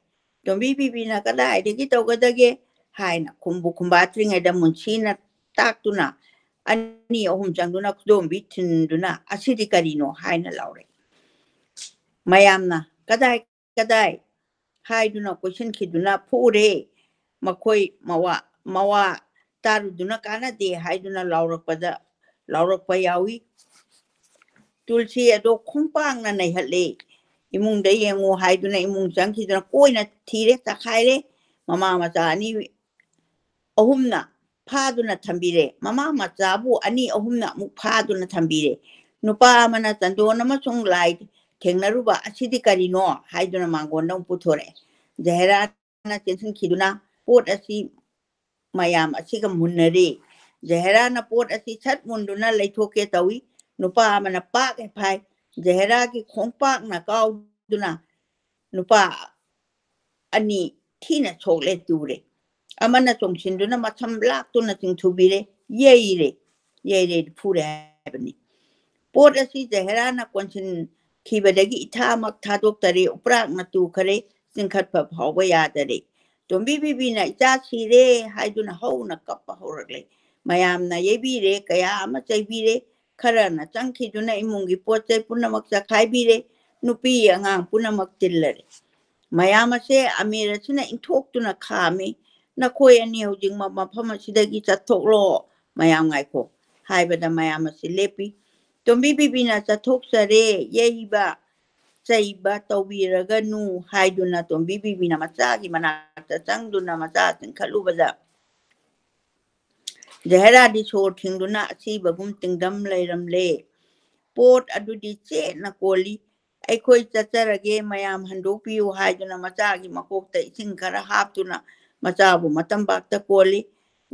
ꯇꯣꯝꯕꯤ ꯕꯤꯕꯤꯅ, "ꯀꯗꯥꯏꯗꯒꯤ ꯇꯧꯒꯗꯒꯦ?" ꯍꯥꯏꯅ ꯈꯨꯝꯕꯨ ꯈꯨꯝꯕꯥꯠꯇ꯭ꯔꯤꯉꯩꯗ ꯃꯨꯟꯁꯤꯅ ꯇꯥꯛꯇꯨꯅ ꯑꯅꯤ ꯑꯍꯨꯝ ꯆꯪꯗꯨꯅ ꯈꯨꯗꯣꯝꯕꯤ ꯊꯤꯟꯗꯨꯅ, "ꯑꯁꯤꯗꯤ ꯀꯔꯤꯅꯣ?" ꯍꯥꯏꯅ ꯂꯥꯎꯔꯛꯏ꯫ ꯃꯌꯥꯝꯅ, "ꯀꯗꯥꯏ, ꯀꯗꯥꯏ?" ꯍꯥꯏꯗꯨꯅ ꯀꯣꯏꯁꯤꯟꯈꯤꯗꯨꯅ ꯐꯨꯔꯦ꯫ ꯃꯈꯣꯏ ꯃꯋꯥ ꯃꯋꯥ ꯇꯥꯔꯨꯗꯨꯅ ꯀꯥꯟꯅꯗꯦ ꯍꯥꯏꯗꯨꯅ ꯂꯥꯎꯔꯛꯄꯗ ꯂꯥꯎꯔꯛꯄ ꯌꯥꯎꯏ꯫ ꯇꯨꯜꯁꯤ ꯑꯗꯣ ꯈꯣꯡꯄꯥꯛꯅ ꯅꯩꯍꯠꯂꯦ꯫ ꯏꯃꯨꯡꯗ ꯌꯦꯡꯉꯨ ꯍꯥꯏꯗꯨꯅ ꯏꯃꯨꯡ ꯆꯪꯈꯤꯗꯨꯅ ꯀꯣꯏꯅ ꯊꯤꯔꯦ, ꯆꯈꯥꯏꯔꯦ꯫ ꯃꯃꯥ ꯃꯆꯥ ꯑꯅꯤ ꯑꯍꯨꯝꯅ ꯐꯥꯗꯨꯅ ꯊꯝꯕꯤꯔꯦ꯫ ꯃꯃꯥ ꯃꯆꯥꯕꯨ ꯑꯅꯤ ꯑꯍꯨꯝꯅ ꯑꯃꯨꯛ ꯐꯥꯗꯨꯅ ꯊꯝꯕꯤꯔꯦ꯫ ꯅꯨꯄꯥ ꯑꯃꯅ ꯆꯟꯗꯣꯟ ꯑꯃꯁꯨꯡ ꯂꯥꯏ ꯊꯦꯡꯅꯔꯨꯕ ꯑꯁꯤꯗꯤ ꯀꯔꯤꯅꯣ ꯍꯥꯏꯗꯨꯅ ꯃꯥꯡꯒꯣꯟꯗ ꯑꯃꯨꯛ ꯄꯨꯊꯣꯔꯛꯑꯦ꯫ ꯖꯍꯦꯔꯥꯅ ꯆꯦꯟꯁꯤꯟꯈꯤꯗꯨꯅ ꯄꯣꯠ ꯑꯁꯤ ꯃꯌꯥꯝ ꯑꯁꯤꯒ ꯃꯨꯟꯅꯔꯦ꯫ ꯖꯍꯦꯔꯥꯅ ꯄꯣꯠ ꯑꯁꯤ ꯁꯠ ꯃꯨꯟꯗꯨꯅ ꯂꯩꯊꯣꯛꯀꯦ ꯇꯧꯏ꯫ ꯅꯨꯄꯥ ꯑꯃꯅ ꯄꯥꯛ ꯍꯦꯛ ꯐꯥꯏ꯫ ꯖꯍꯦꯔꯥꯒꯤ ꯈꯣꯡꯄꯥꯛꯅ ꯀꯥꯎꯗꯨꯅ ꯅꯨꯄꯥ ꯑꯅꯤ ꯊꯤꯅ ꯁꯣꯛꯂꯦ, ꯇꯨꯔꯦ꯫ ꯑꯃꯅ ꯆꯣꯡꯁꯤꯟꯗꯨꯅ ꯃꯁꯝ ꯂꯥꯛꯇꯨꯅ ꯆꯤꯡꯊꯨꯕꯤꯔꯦ, ꯌꯩꯔꯦ, ꯌꯩꯔꯦ, ꯐꯨꯔꯦ ꯍꯥꯏꯕꯅꯤ꯫ ꯄꯣꯠ ꯑꯁꯤ ꯖꯍꯦꯔꯥꯅ ꯀꯣꯟꯁꯤꯟꯈꯤꯕꯗꯒꯤ ꯏꯊꯥꯃꯛ ꯊꯥꯗꯣꯛꯇꯔꯦ, ꯎꯄ꯭ꯔꯥꯛꯅ ꯇꯨꯈꯔꯦ, ꯆꯤꯡꯈꯠꯄ ꯐꯥꯎꯕ ꯌꯥꯗꯔꯦ꯫ ꯇꯣꯝꯕꯤ ꯕꯤꯕꯤꯅ "ꯏꯆꯥ ꯁꯤꯔꯦ" ꯍꯥꯏꯗꯨꯅ ꯍꯧꯅ ꯀꯞꯄ ꯍꯧꯔꯛꯂꯦ꯫ ꯃꯌꯥꯝꯅ ꯌꯩꯕꯤꯔꯦ, ꯀꯌꯥ ꯑꯃ ꯆꯩꯕꯤꯔꯦ, ꯈꯔꯅ ꯆꯪꯈꯤꯗꯨꯅ ꯏꯃꯨꯡꯒꯤ ꯄꯣꯠ ꯆꯩ ꯄꯨꯝꯅꯃꯛ ꯆꯈꯥꯏꯕꯤꯔꯦ, ꯅꯨꯄꯤ ꯑꯉꯥꯡ ꯄꯨꯝꯅꯃꯛ ꯇꯤꯜꯂꯔꯦ꯫ ꯃꯌꯥꯝ ꯑꯁꯦ ꯑꯃꯤꯔ ꯑꯁꯤꯅ ꯏꯟꯊꯣꯛꯇꯨꯅ ꯈꯥꯝꯃꯤ, "ꯅꯈꯣꯏ ꯑꯅꯤ ꯍꯧꯖꯤꯛꯃꯛ ꯃꯐꯝ ꯑꯁꯤꯗꯒꯤ ꯆꯠꯊꯣꯛꯂꯣ, ꯃꯌꯥꯝ ꯉꯥꯏꯈꯣ" ꯍꯥꯏꯕꯗ ꯃꯌꯥꯝ ꯑꯁꯤ ꯂꯦꯞꯄꯤ꯫ ꯇꯣꯝꯕꯤ ꯕꯤꯕꯤꯅ "ꯆꯠꯊꯣꯛꯆꯔꯦ, ꯌꯩꯕ ꯆꯩꯕ ꯇꯧꯕꯤꯔꯒꯅꯨ" ꯍꯥꯏꯗꯨꯅ ꯇꯣꯝꯕꯤ ꯕꯤꯕꯤꯅ ꯃꯆꯥꯒꯤ ꯃꯅꯥꯛꯇ ꯆꯪꯗꯨꯅ ꯃꯆꯥ ꯆꯤꯡꯈꯠꯂꯨꯕꯗ ꯖꯍꯦꯔꯥꯗꯤ ꯁꯣꯔ ꯊꯤꯡꯗꯨꯅ ꯑꯁꯤꯕꯒꯨꯝ ꯇꯤꯡꯗꯝ ꯂꯩꯔꯝꯂꯦ꯫ ꯄꯣꯠ ꯑꯗꯨꯗꯤ ꯆꯦꯠꯅ ꯀꯣꯜꯂꯤ꯫ "ꯑꯩꯈꯣꯏ ꯆꯠꯆꯔꯒꯦ, ꯃꯌꯥꯝ ꯍꯟꯗꯣꯛꯄꯤꯌꯨ" ꯍꯥꯏꯗꯨꯅ ꯃꯆꯥꯒꯤ ꯃꯀꯣꯛꯇ ꯏꯁꯤꯡ ꯈꯔ ꯍꯥꯞꯇꯨꯅ ꯃꯆꯥꯕꯨ ꯃꯇꯝꯄꯥꯛꯇ ꯀꯣꯜꯂꯤ꯫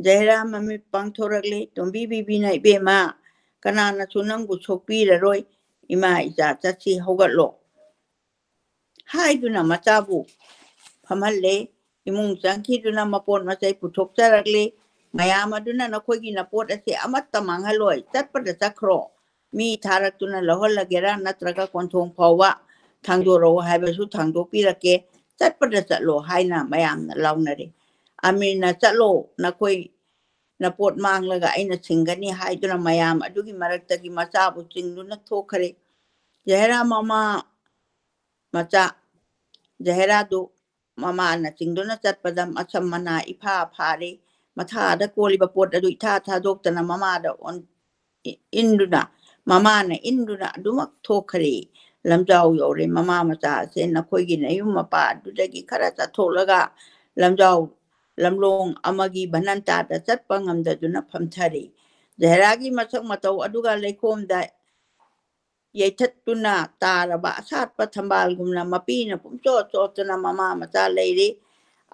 ꯖꯍꯦꯔꯥ ꯃꯃꯤꯠ ꯄꯥꯡꯊꯣꯔꯛꯂꯦ꯫ ꯇꯣꯝꯕꯤ ꯕꯤꯕꯤꯅ "ꯏꯕꯦꯝꯃ, ꯀꯅꯥꯅꯁꯨ ꯅꯪꯕꯨ ꯁꯣꯛꯄꯤꯔꯔꯣꯏ꯫ ꯏꯃꯥ ꯏꯆꯥ ꯆꯠꯁꯤ, ꯍꯧꯒꯠꯂꯣ" ꯍꯥꯏꯗꯨꯅ ꯃꯆꯥꯕꯨ ꯐꯝꯍꯜꯂꯦ꯫ ꯏꯃꯨꯡ ꯆꯪꯈꯤꯗꯨꯅ ꯃꯄꯣꯠ ꯃꯆꯩ ꯄꯨꯊꯣꯛꯆꯔꯛꯂꯦ꯫ ꯃꯌꯥꯝ ꯑꯗꯨꯅ "ꯅꯈꯣꯏꯒꯤ ꯅꯄꯣꯠ ꯑꯁꯤ ꯑꯃꯠꯇ ꯃꯥꯡꯍꯜꯂꯣꯏ, ꯆꯠꯄꯗ ꯆꯠꯈ꯭ꯔꯣ꯫ ꯃꯤ ꯊꯥꯔꯛꯇꯨꯅ ꯂꯧꯍꯜꯂꯒꯦꯔꯥ ꯅꯠꯇ꯭ꯔꯒ ꯀꯣꯟꯊꯣꯡ ꯐꯥꯎꯕ ꯊꯥꯡꯗꯣꯔꯛꯎ ꯍꯥꯏꯕꯁꯨ ꯊꯥꯡꯗꯣꯛꯄꯤꯔꯛꯀꯦ, ꯆꯠꯄꯗ ꯆꯠꯂꯣ" ꯍꯥꯏꯅ ꯃꯌꯥꯝꯅ ꯂꯥꯎꯅꯔꯦ꯫ ꯑꯃꯤꯔꯅ "ꯆꯠꯂꯣ, ꯅꯈꯣꯏ ꯅꯄꯣꯠ ꯃꯥꯡꯂꯒ ꯑꯩꯅ ꯁꯤꯡꯒꯅꯤ" ꯍꯥꯏꯗꯨꯅ ꯃꯌꯥꯝ ꯑꯗꯨꯒꯤ ꯃꯔꯛꯇꯒꯤ ꯃꯆꯥꯕꯨ ꯆꯤꯡꯗꯨꯅ ꯊꯣꯛꯈ꯭ꯔꯦ꯫ ꯖꯍꯦꯔꯥ ꯃꯃꯥ ꯃꯆꯥ ꯖꯍꯦꯔꯥꯗꯨ ꯃꯃꯥꯅ ꯆꯤꯡꯗꯨꯅ ꯆꯠꯄꯗ ꯃꯁꯝ ꯃꯅꯥ ꯏꯐꯥ ꯐꯥꯔꯦ꯫ ꯃꯊꯥꯗ ꯀꯣꯜꯂꯤꯕ ꯄꯣꯠ ꯑꯗꯨ ꯏꯊꯥ ꯊꯥꯗꯣꯛꯇꯅ ꯃꯃꯥꯗ ꯑꯣꯟ-, ꯏ-, ꯏꯟꯗꯨꯅ, ꯃꯃꯥꯅ ꯏꯟꯗꯨꯅ ꯑꯗꯨꯃꯛ ꯊꯣꯛꯈ꯭ꯔꯦ꯫ ꯂꯝꯖꯥꯎ ꯌꯧꯔꯦ꯫ ꯃꯃꯥ ꯃꯆꯥ ꯑꯁꯦ ꯅꯈꯣꯏꯒꯤ ꯅꯌꯨꯝ ꯃꯄꯥ ꯑꯗꯨꯗꯒꯤ ꯈꯔ ꯆꯠꯊꯣꯛꯂꯒ ꯂꯝꯖꯥꯎ ꯂꯝꯂꯣꯡ ꯑꯃꯒꯤ ꯚꯅꯟꯇꯥꯗ ꯆꯠꯄ ꯉꯝꯗꯗꯨꯅ ꯐꯝꯊꯔꯦ꯫ ꯖꯍꯦꯔꯥꯒꯤ ꯃꯁꯛ ꯃꯇꯧ ꯑꯗꯨꯒ ꯂꯩꯈꯣꯝꯗ ꯌꯩꯊꯠꯇꯨꯅ ꯇꯥꯔꯕ ꯑꯁꯥꯠꯄ ꯊꯝꯕꯥꯜꯒꯨꯝꯅ ꯃꯄꯤꯅ ꯄꯨꯝꯆꯣꯠ ꯆꯣꯠꯇꯨꯅ ꯃꯃꯥ ꯃꯆꯥ ꯂꯩꯔꯤ꯫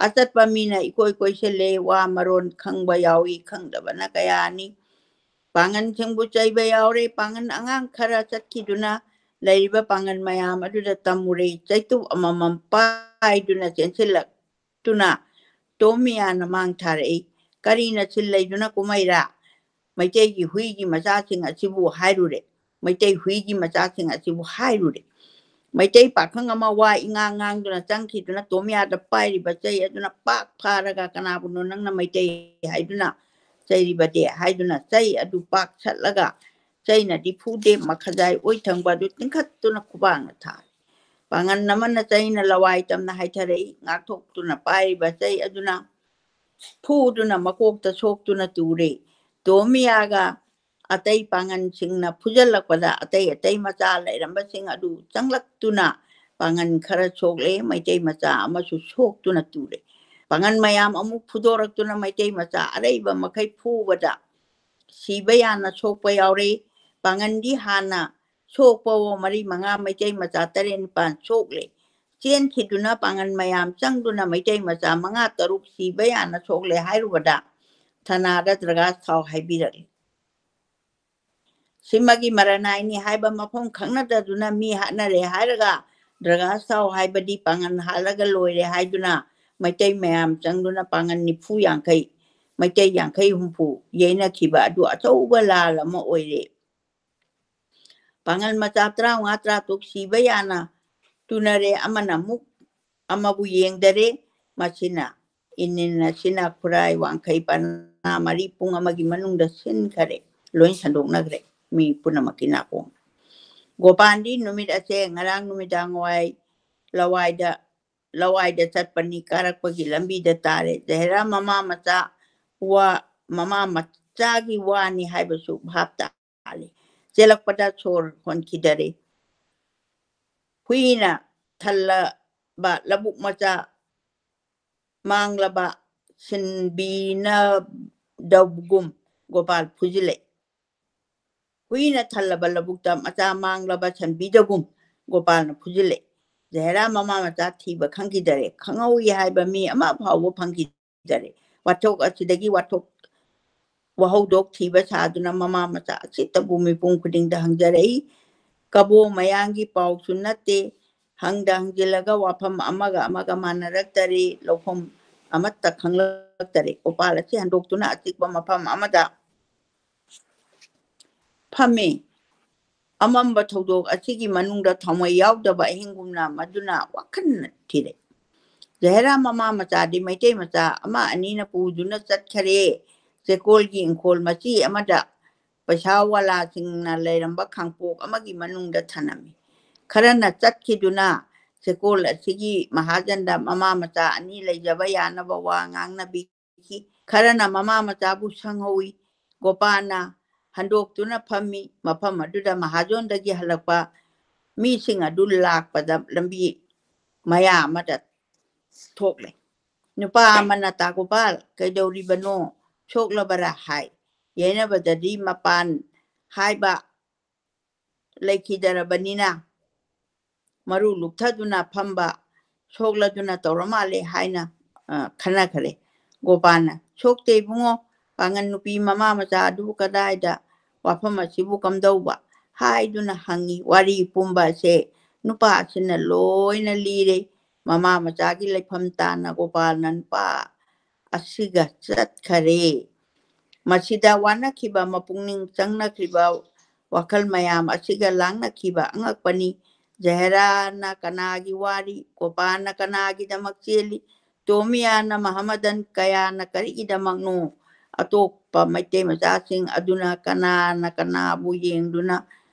ꯑꯆꯠꯄ ꯃꯤꯅ ꯏꯀꯣꯏ ꯀꯣꯏꯁꯤꯜꯂꯦ, ꯋꯥ ꯃꯔꯣꯟ ꯈꯪꯕ ꯌꯥꯎꯏ, ꯈꯪꯗꯕꯅ ꯀꯌꯥꯅꯤ꯫ ꯄꯥꯡꯒꯟꯁꯤꯡꯕꯨ ꯆꯩꯕ ꯌꯥꯎꯔꯦ꯫ ꯄꯥꯡꯒꯟ ꯑꯉꯥꯡ ꯈꯔ ꯆꯠꯈꯤꯗꯨꯅ ꯂꯩꯔꯤꯕ ꯄꯥꯡꯒꯟ ꯃꯌꯥꯝ ꯑꯗꯨꯗ ꯇꯝꯃꯨꯔꯦ꯫ ꯆꯩꯇꯨꯞ ꯑꯃꯃꯝ ꯄꯥꯏꯗꯨꯅ ꯆꯦꯟꯁꯤꯜꯂꯛꯇꯨꯅ ꯇꯣꯝ ꯃꯤꯌꯥꯅ ꯃꯥꯡ ꯊꯥꯔꯛꯏ꯫ ꯀꯔꯤꯅ ꯁꯤꯜ ꯂꯩꯗꯨꯅ ꯀꯨꯝꯍꯩꯔꯥ? ꯃꯩꯇꯩꯒꯤ ꯍꯨꯏꯒꯤ ꯃꯆꯥꯁꯤꯡ ꯑꯁꯤꯕꯨ ꯍꯥꯏꯔꯨꯔꯦ꯫ ꯃꯩꯇꯩ ꯍꯨꯏꯒꯤ ꯃꯆꯥꯁꯤꯡ ꯑꯁꯤꯕꯨ ꯍꯥꯏꯔꯨꯔꯦ꯫ ꯃꯩꯇꯩ ꯄꯥꯈꯪ ꯑꯃ ꯋꯥ ꯏꯉꯥꯡ ꯉꯥꯡꯗꯨꯅ ꯆꯪꯈꯤꯗꯨꯅ ꯇꯣꯝꯌꯥꯗ ꯄꯥꯏꯔꯤꯕ ꯆꯩ ꯑꯗꯨꯅ ꯄꯥꯛ ꯐꯥꯔꯒ, "ꯀꯅꯥꯕꯨꯅꯣ ꯅꯪꯅ ꯃꯩꯇꯩ ꯍꯥꯏꯗꯨꯅ ꯆꯩꯔꯤꯕꯗꯤ?" ꯍꯥꯏꯗꯨꯅ ꯆꯩ ꯑꯗꯨ ꯄꯥꯛ ꯁꯠꯂꯒ, ꯆꯩꯅꯗꯤ ꯐꯨꯗꯦ, ꯃꯈꯖꯥꯏ ꯑꯣꯏ ꯊꯪꯕ ꯑꯗꯨ ꯇꯤꯡꯈꯠꯇꯨꯅ ꯈꯨꯕꯥꯛꯅ ꯊꯥꯔꯦ꯫ ꯄꯥꯡꯒꯟ ꯑꯃꯅ ꯆꯩꯅ ꯂꯋꯥꯏ ꯇꯝꯅ ꯍꯥꯏꯊꯔꯛꯏ꯫ ꯉꯥꯛꯊꯣꯛꯇꯨꯅ ꯄꯥꯏꯔꯤꯕ ꯆꯩ ꯑꯗꯨꯅ ꯐꯨꯗꯨꯅ ꯃꯀꯣꯛꯇ ꯁꯣꯛꯇꯨꯅ ꯇꯨꯔꯦ꯫ ꯇꯣꯝꯌꯥꯒ ꯑꯇꯩ ꯄꯥꯡꯒꯟꯁꯤꯡꯅ ꯐꯨꯖꯜꯂꯛꯄꯗ ꯑꯇꯩ ꯑꯇꯩ ꯃꯆꯥ ꯂꯩꯔꯝꯕꯁꯤꯡ ꯑꯗꯨ ꯆꯪꯂꯛꯇꯨꯅ ꯄꯥꯡꯒꯟ ꯈꯔ ꯁꯣꯛꯂꯦ, ꯃꯩꯇꯩ ꯃꯆꯥ ꯑꯃꯁꯨ ꯁꯣꯛꯇꯨꯅ ꯇꯨꯔꯦ꯫ ꯄꯥꯡꯒꯟ ꯃꯌꯥꯝ ꯑꯃꯨꯛ ꯐꯨꯗꯣꯔꯛꯇꯨꯅ ꯃꯩꯇꯩ ꯃꯆꯥ ꯑꯔꯩꯕ ꯃꯈꯩ ꯐꯨꯕꯗ ꯁꯤꯕ ꯌꯥꯅ ꯁꯣꯛꯄ ꯌꯥꯎꯔꯦ꯫ ꯄꯥꯡꯒꯟꯗꯤ ꯍꯥꯟꯅ ꯁꯣꯛꯄꯋꯣ ꯃꯔꯤ ꯃꯉꯥ, ꯃꯩꯇꯩ ꯃꯆꯥ ꯇꯔꯦꯠ ꯅꯤꯄꯥꯜ ꯁꯣꯛꯂꯦ꯫ ꯆꯦꯟꯈꯤꯗꯨꯅ ꯄꯥꯡꯒꯟ ꯃꯌꯥꯝ ꯆꯪꯗꯨꯅ ꯃꯩꯇꯩ ꯃꯆꯥ ꯃꯉꯥ ꯇꯔꯨꯛ ꯁꯤꯕ ꯌꯥꯅ ꯁꯣꯛꯂꯦ ꯍꯥꯏꯔꯨꯕꯗ ꯊꯅꯥꯗ ꯗ꯭ꯔꯒꯥꯁ ꯊꯥꯎ ꯍꯥꯏꯕꯤꯔꯛꯂꯤ꯫ ꯁꯤꯃꯒꯤ ꯃꯔꯅꯥꯏꯅꯤ ꯍꯥꯏꯕ ꯃꯐꯝ ꯈꯪꯅꯗꯗꯨꯅ ꯃꯤ ꯍꯥꯠꯅꯔꯦ ꯍꯥꯏꯔꯒ ꯗ꯭ꯔꯒꯥꯁ ꯊꯥꯎ ꯍꯥꯏꯕꯗꯤ ꯄꯥꯡꯒꯟ ꯍꯥꯠꯂꯒ ꯂꯣꯏꯔꯦ ꯍꯥꯏꯗꯨꯅ ꯃꯩꯇꯩ ꯃꯌꯥꯝ ꯆꯪꯗꯨꯅ ꯄꯥꯡꯒꯟ ꯅꯤꯐꯨ ꯌꯥꯡꯈꯩ, ꯃꯩꯇꯩ ꯌꯥꯡꯈꯩ ꯍꯨꯝꯐꯨ ꯌꯩꯅꯈꯤꯕ ꯑꯗꯨ ꯑꯆꯧꯕ ꯂꯥꯜ ꯑꯃ ꯑꯣꯏꯔꯦ꯫ ꯄꯥꯡꯒꯜ ꯃꯆꯥ ꯇꯔꯥꯃꯉꯥ ꯇꯔꯥꯇꯔꯨꯛ ꯁꯤꯕ ꯌꯥꯅ ꯇꯨꯅꯔꯦ, ꯑꯃꯅ ꯑꯃꯨꯛ ꯑꯃꯕꯨ ꯌꯦꯡꯗꯔꯦ꯫ ꯃꯁꯤꯅ ꯏꯅꯤꯟ ꯑꯁꯤꯅ ꯈꯨꯔꯥꯏ ꯋꯥꯡꯈꯩ ꯄꯅꯥ ꯃꯔꯤ ꯄꯨꯡ ꯑꯃꯒꯤ ꯃꯅꯨꯡꯗ ꯁꯤꯟꯈꯔꯦ, ꯂꯣꯏ ꯁꯟꯗꯣꯛꯅꯈ꯭ꯔꯦ ꯃꯤ ꯄꯨꯝꯅꯃꯛꯀꯤ ꯅꯥꯀꯣꯡ꯫ ꯒꯣꯄꯥꯟꯗꯤ ꯅꯨꯃꯤꯠ ꯑꯁꯦ ꯉꯔꯥꯡ ꯅꯨꯃꯤꯗꯥꯡ ꯋꯥꯏ ꯂꯋꯥꯏꯗ ꯂꯋꯥꯏꯗ ꯆꯠꯄꯅꯤ, ꯀꯥꯔꯛꯄꯒꯤ ꯂꯝꯕꯤꯗ ꯇꯥꯔꯦ꯫ ꯖꯍꯦꯔꯥ ꯃꯃꯥ ꯃꯆꯥ ꯋꯥ, ꯃꯃꯥ ꯃꯆꯥꯒꯤ ꯋꯥꯅꯤ ꯍꯥꯏꯕꯁꯨ ꯚꯥꯞ ꯇꯥꯔꯦ꯫ ꯆꯦꯜꯂꯛꯄꯗ ꯁꯣꯔ ꯍꯣꯟꯈꯤꯗꯔꯦ꯫ ꯍꯨꯏꯅ ꯊꯜꯂꯕ ꯂꯧꯕꯨꯛ ꯃꯆꯥ ꯃꯥꯡꯂꯕ ꯁꯤꯟꯕꯤꯅꯗꯒꯨꯝ ꯒꯣꯄꯥꯜ ꯐꯨꯖꯤꯜꯂꯛꯏ꯫ ꯍꯨꯏꯅ ꯊꯜꯂꯕ ꯂꯧꯕꯨꯛꯇ ꯃꯆꯥ ꯃꯥꯡꯂꯕ ꯁꯟꯕꯤꯗꯒꯨꯝ ꯒꯣꯄꯥꯜꯅ ꯐꯨꯖꯤꯜꯂꯛꯏ꯫ ꯖꯍꯦꯔꯥ ꯃꯃꯥ ꯃꯆꯥ ꯊꯤꯕ ꯈꯪꯈꯤꯗꯔꯦ꯫ ꯈꯪꯍꯧꯏ ꯍꯥꯏꯕ ꯃꯤ ꯑꯃ ꯐꯥꯎꯕ ꯐꯪꯈꯤꯗꯔꯦ꯫ ꯋꯥꯊꯣꯛ ꯑꯁꯤꯗꯒꯤ ꯋꯥꯊꯣꯛ ꯋꯥꯍꯧꯗꯣꯛ ꯊꯤꯕ ꯁꯥꯗꯨꯅ ꯃꯃꯥ ꯃꯆꯥ ꯑꯁꯤꯇꯕꯨ ꯃꯤꯄꯨꯝ ꯈꯨꯗꯤꯡꯗ ꯍꯪꯖꯔꯛꯏ꯫ ꯀꯕꯣ ꯃꯌꯥꯝꯒꯤ ꯄꯥꯎꯁꯨ ꯅꯠꯇꯦ꯫ ꯍꯪꯗ ꯍꯪꯖꯤꯜꯂꯒ ꯋꯥꯐꯝ ꯑꯃꯒ ꯑꯃꯒ ꯃꯥꯟꯅꯔꯛꯇꯔꯦ, ꯂꯧꯐꯝ ꯑꯃꯠꯇ ꯈꯪꯂꯛꯇꯔꯦ꯫ ꯒꯣꯄꯥꯜ ꯑꯁꯤ ꯍꯟꯗꯣꯛꯇꯨꯅ ꯑꯆꯤꯛꯄ ꯃꯐꯝ ꯑꯃꯗ ꯐꯝꯃꯤ꯫ ꯑꯃꯝꯕ ꯊꯧꯗꯣꯛ ꯑꯁꯤꯒꯤ ꯃꯅꯨꯡꯗ ꯊꯥꯎꯃꯩ ꯌꯥꯎꯗꯕ ꯑꯍꯤꯡꯒꯨꯝꯅ ꯃꯗꯨꯅ ꯋꯥꯈꯜ ꯊꯤꯔꯛꯏ꯫ ꯖꯍꯦꯔꯥ ꯃꯃꯥ ꯃꯆꯥꯗꯤ ꯃꯩꯇꯩ ꯃꯆꯥ ꯑꯃ ꯑꯅꯤꯅ ꯄꯨꯗꯨꯅ ꯆꯠꯈꯔꯦ꯫ ꯆꯦꯀꯣꯜꯒꯤ ꯏꯪꯈꯣꯜ ꯃꯆꯤ ꯑꯃꯗ ꯄꯩꯁꯥ ꯋꯥꯂꯥꯁꯤꯡꯅ ꯂꯩꯔꯝꯕ ꯈꯥꯡꯄꯣꯛ ꯑꯃꯒꯤ ꯃꯅꯨꯡꯗ ꯊꯅꯝꯃꯤ꯫ ꯈꯔꯅ ꯆꯠꯈꯤꯗꯨꯅ ꯆꯦꯀꯣꯜ ꯑꯁꯤꯒꯤ ꯃꯍꯥꯖꯟꯗ ꯃꯃꯥ ꯃꯆꯥ ꯑꯅꯤ ꯂꯩꯖꯕ ꯌꯥꯅꯕ ꯋꯥ ꯉꯥꯡꯅꯕꯤꯈꯤ꯫ ꯈꯔꯅ ꯃꯃꯥ ꯃꯆꯥꯕꯨ ꯁꯪꯍꯧꯏ꯫ ꯒꯣꯄꯥꯜꯅ ꯍꯟꯗꯣꯛꯇꯨꯅ ꯐꯝꯃꯤ꯫ ꯃꯐꯝ ꯑꯗꯨꯗ ꯃꯍꯥꯖꯣꯟꯗꯒꯤ ꯍꯜꯂꯛꯄ ꯃꯤꯁꯤꯡ ꯑꯗꯨ ꯂꯥꯛꯄꯗ ꯂꯝꯕꯤ ꯃꯌꯥ ꯑꯃꯗ ꯊꯣꯛꯂꯦ꯫ ꯅꯨꯄꯥ ꯑꯃꯅ, "ꯇꯥ ꯒꯣꯄꯥꯜ, ꯀꯩꯗꯧꯔꯤꯕꯅꯣ? ꯁꯣꯛꯂꯕꯔꯥ?" ꯍꯥꯏ꯫ ꯌꯩꯅꯕꯗꯗꯤ ꯃꯄꯥꯟ ꯍꯥꯏꯕ ꯂꯩꯈꯤꯗꯔꯕꯅꯤꯅ ꯃꯔꯨ ꯂꯨꯞꯊꯗꯨꯅ ꯐꯝꯕ ꯁꯣꯛꯂꯗꯨꯅ ꯇꯧꯔ ꯃꯥꯜꯂꯦ ꯍꯥꯏꯅ, ꯑ, ꯈꯟꯅꯈ꯭ꯔꯦ꯫ ꯒꯣꯄꯥꯜꯅ, "ꯁꯣꯛꯇꯦ ꯏꯕꯨꯡꯉꯣ, ꯄꯥꯡꯒꯟ ꯅꯨꯄꯤ ꯃꯃꯥ ꯃꯆꯥ ꯑꯗꯨꯕꯨ ꯀꯗꯥꯏꯗ? ꯋꯥꯐꯝ ꯑꯁꯤꯕꯨ ꯀꯝꯗꯧꯕ?" ꯍꯥꯏꯗꯨꯅ ꯍꯪꯉꯤ꯫ ꯋꯥꯔꯤ ꯄꯨꯝꯕ ꯑꯁꯦ ꯅꯨꯄꯥ ꯑꯁꯤꯅ ꯂꯣꯏꯅ ꯂꯤꯔꯦ꯫ ꯃꯃꯥ ꯃꯆꯥꯒꯤ ꯂꯩꯐꯝ ꯇꯥꯅ ꯒꯣꯄꯥꯜꯅ ꯅꯨꯄꯥ ꯑꯁꯤꯒ ꯆꯠꯈꯔꯦ꯫ ꯃꯁꯤꯗ ꯋꯥꯅꯈꯤꯕ, ꯃꯄꯨꯛꯅꯤꯡ ꯆꯪꯅꯈꯤꯕ ꯋꯥꯈꯜ ꯃꯌꯥꯝ ꯑꯁꯤꯒ ꯂꯥꯡꯅꯈꯤꯕ ꯑꯉꯛꯄꯅꯤ꯫ ꯖꯍꯦꯔꯥꯅ ꯀꯅꯥꯒꯤ ꯋꯥꯔꯤ, ꯒꯣꯄꯥꯜꯅ ꯀꯅꯥꯒꯤꯗꯃꯛ ꯆꯦꯜꯂꯤ, ꯇꯣꯃꯤꯌꯥꯅ ꯃꯍꯃꯗꯟ ꯀꯌꯥꯅ ꯀꯔꯤꯒꯤꯗꯃꯛꯅꯣ? ꯑꯇꯣꯞꯄ ꯃꯩꯇꯩ ꯃꯆꯥꯁꯤꯡ ꯑꯗꯨꯅ ꯀꯅꯥꯅ ꯀꯅꯥꯕꯨ ꯌꯦꯡꯗꯨꯅ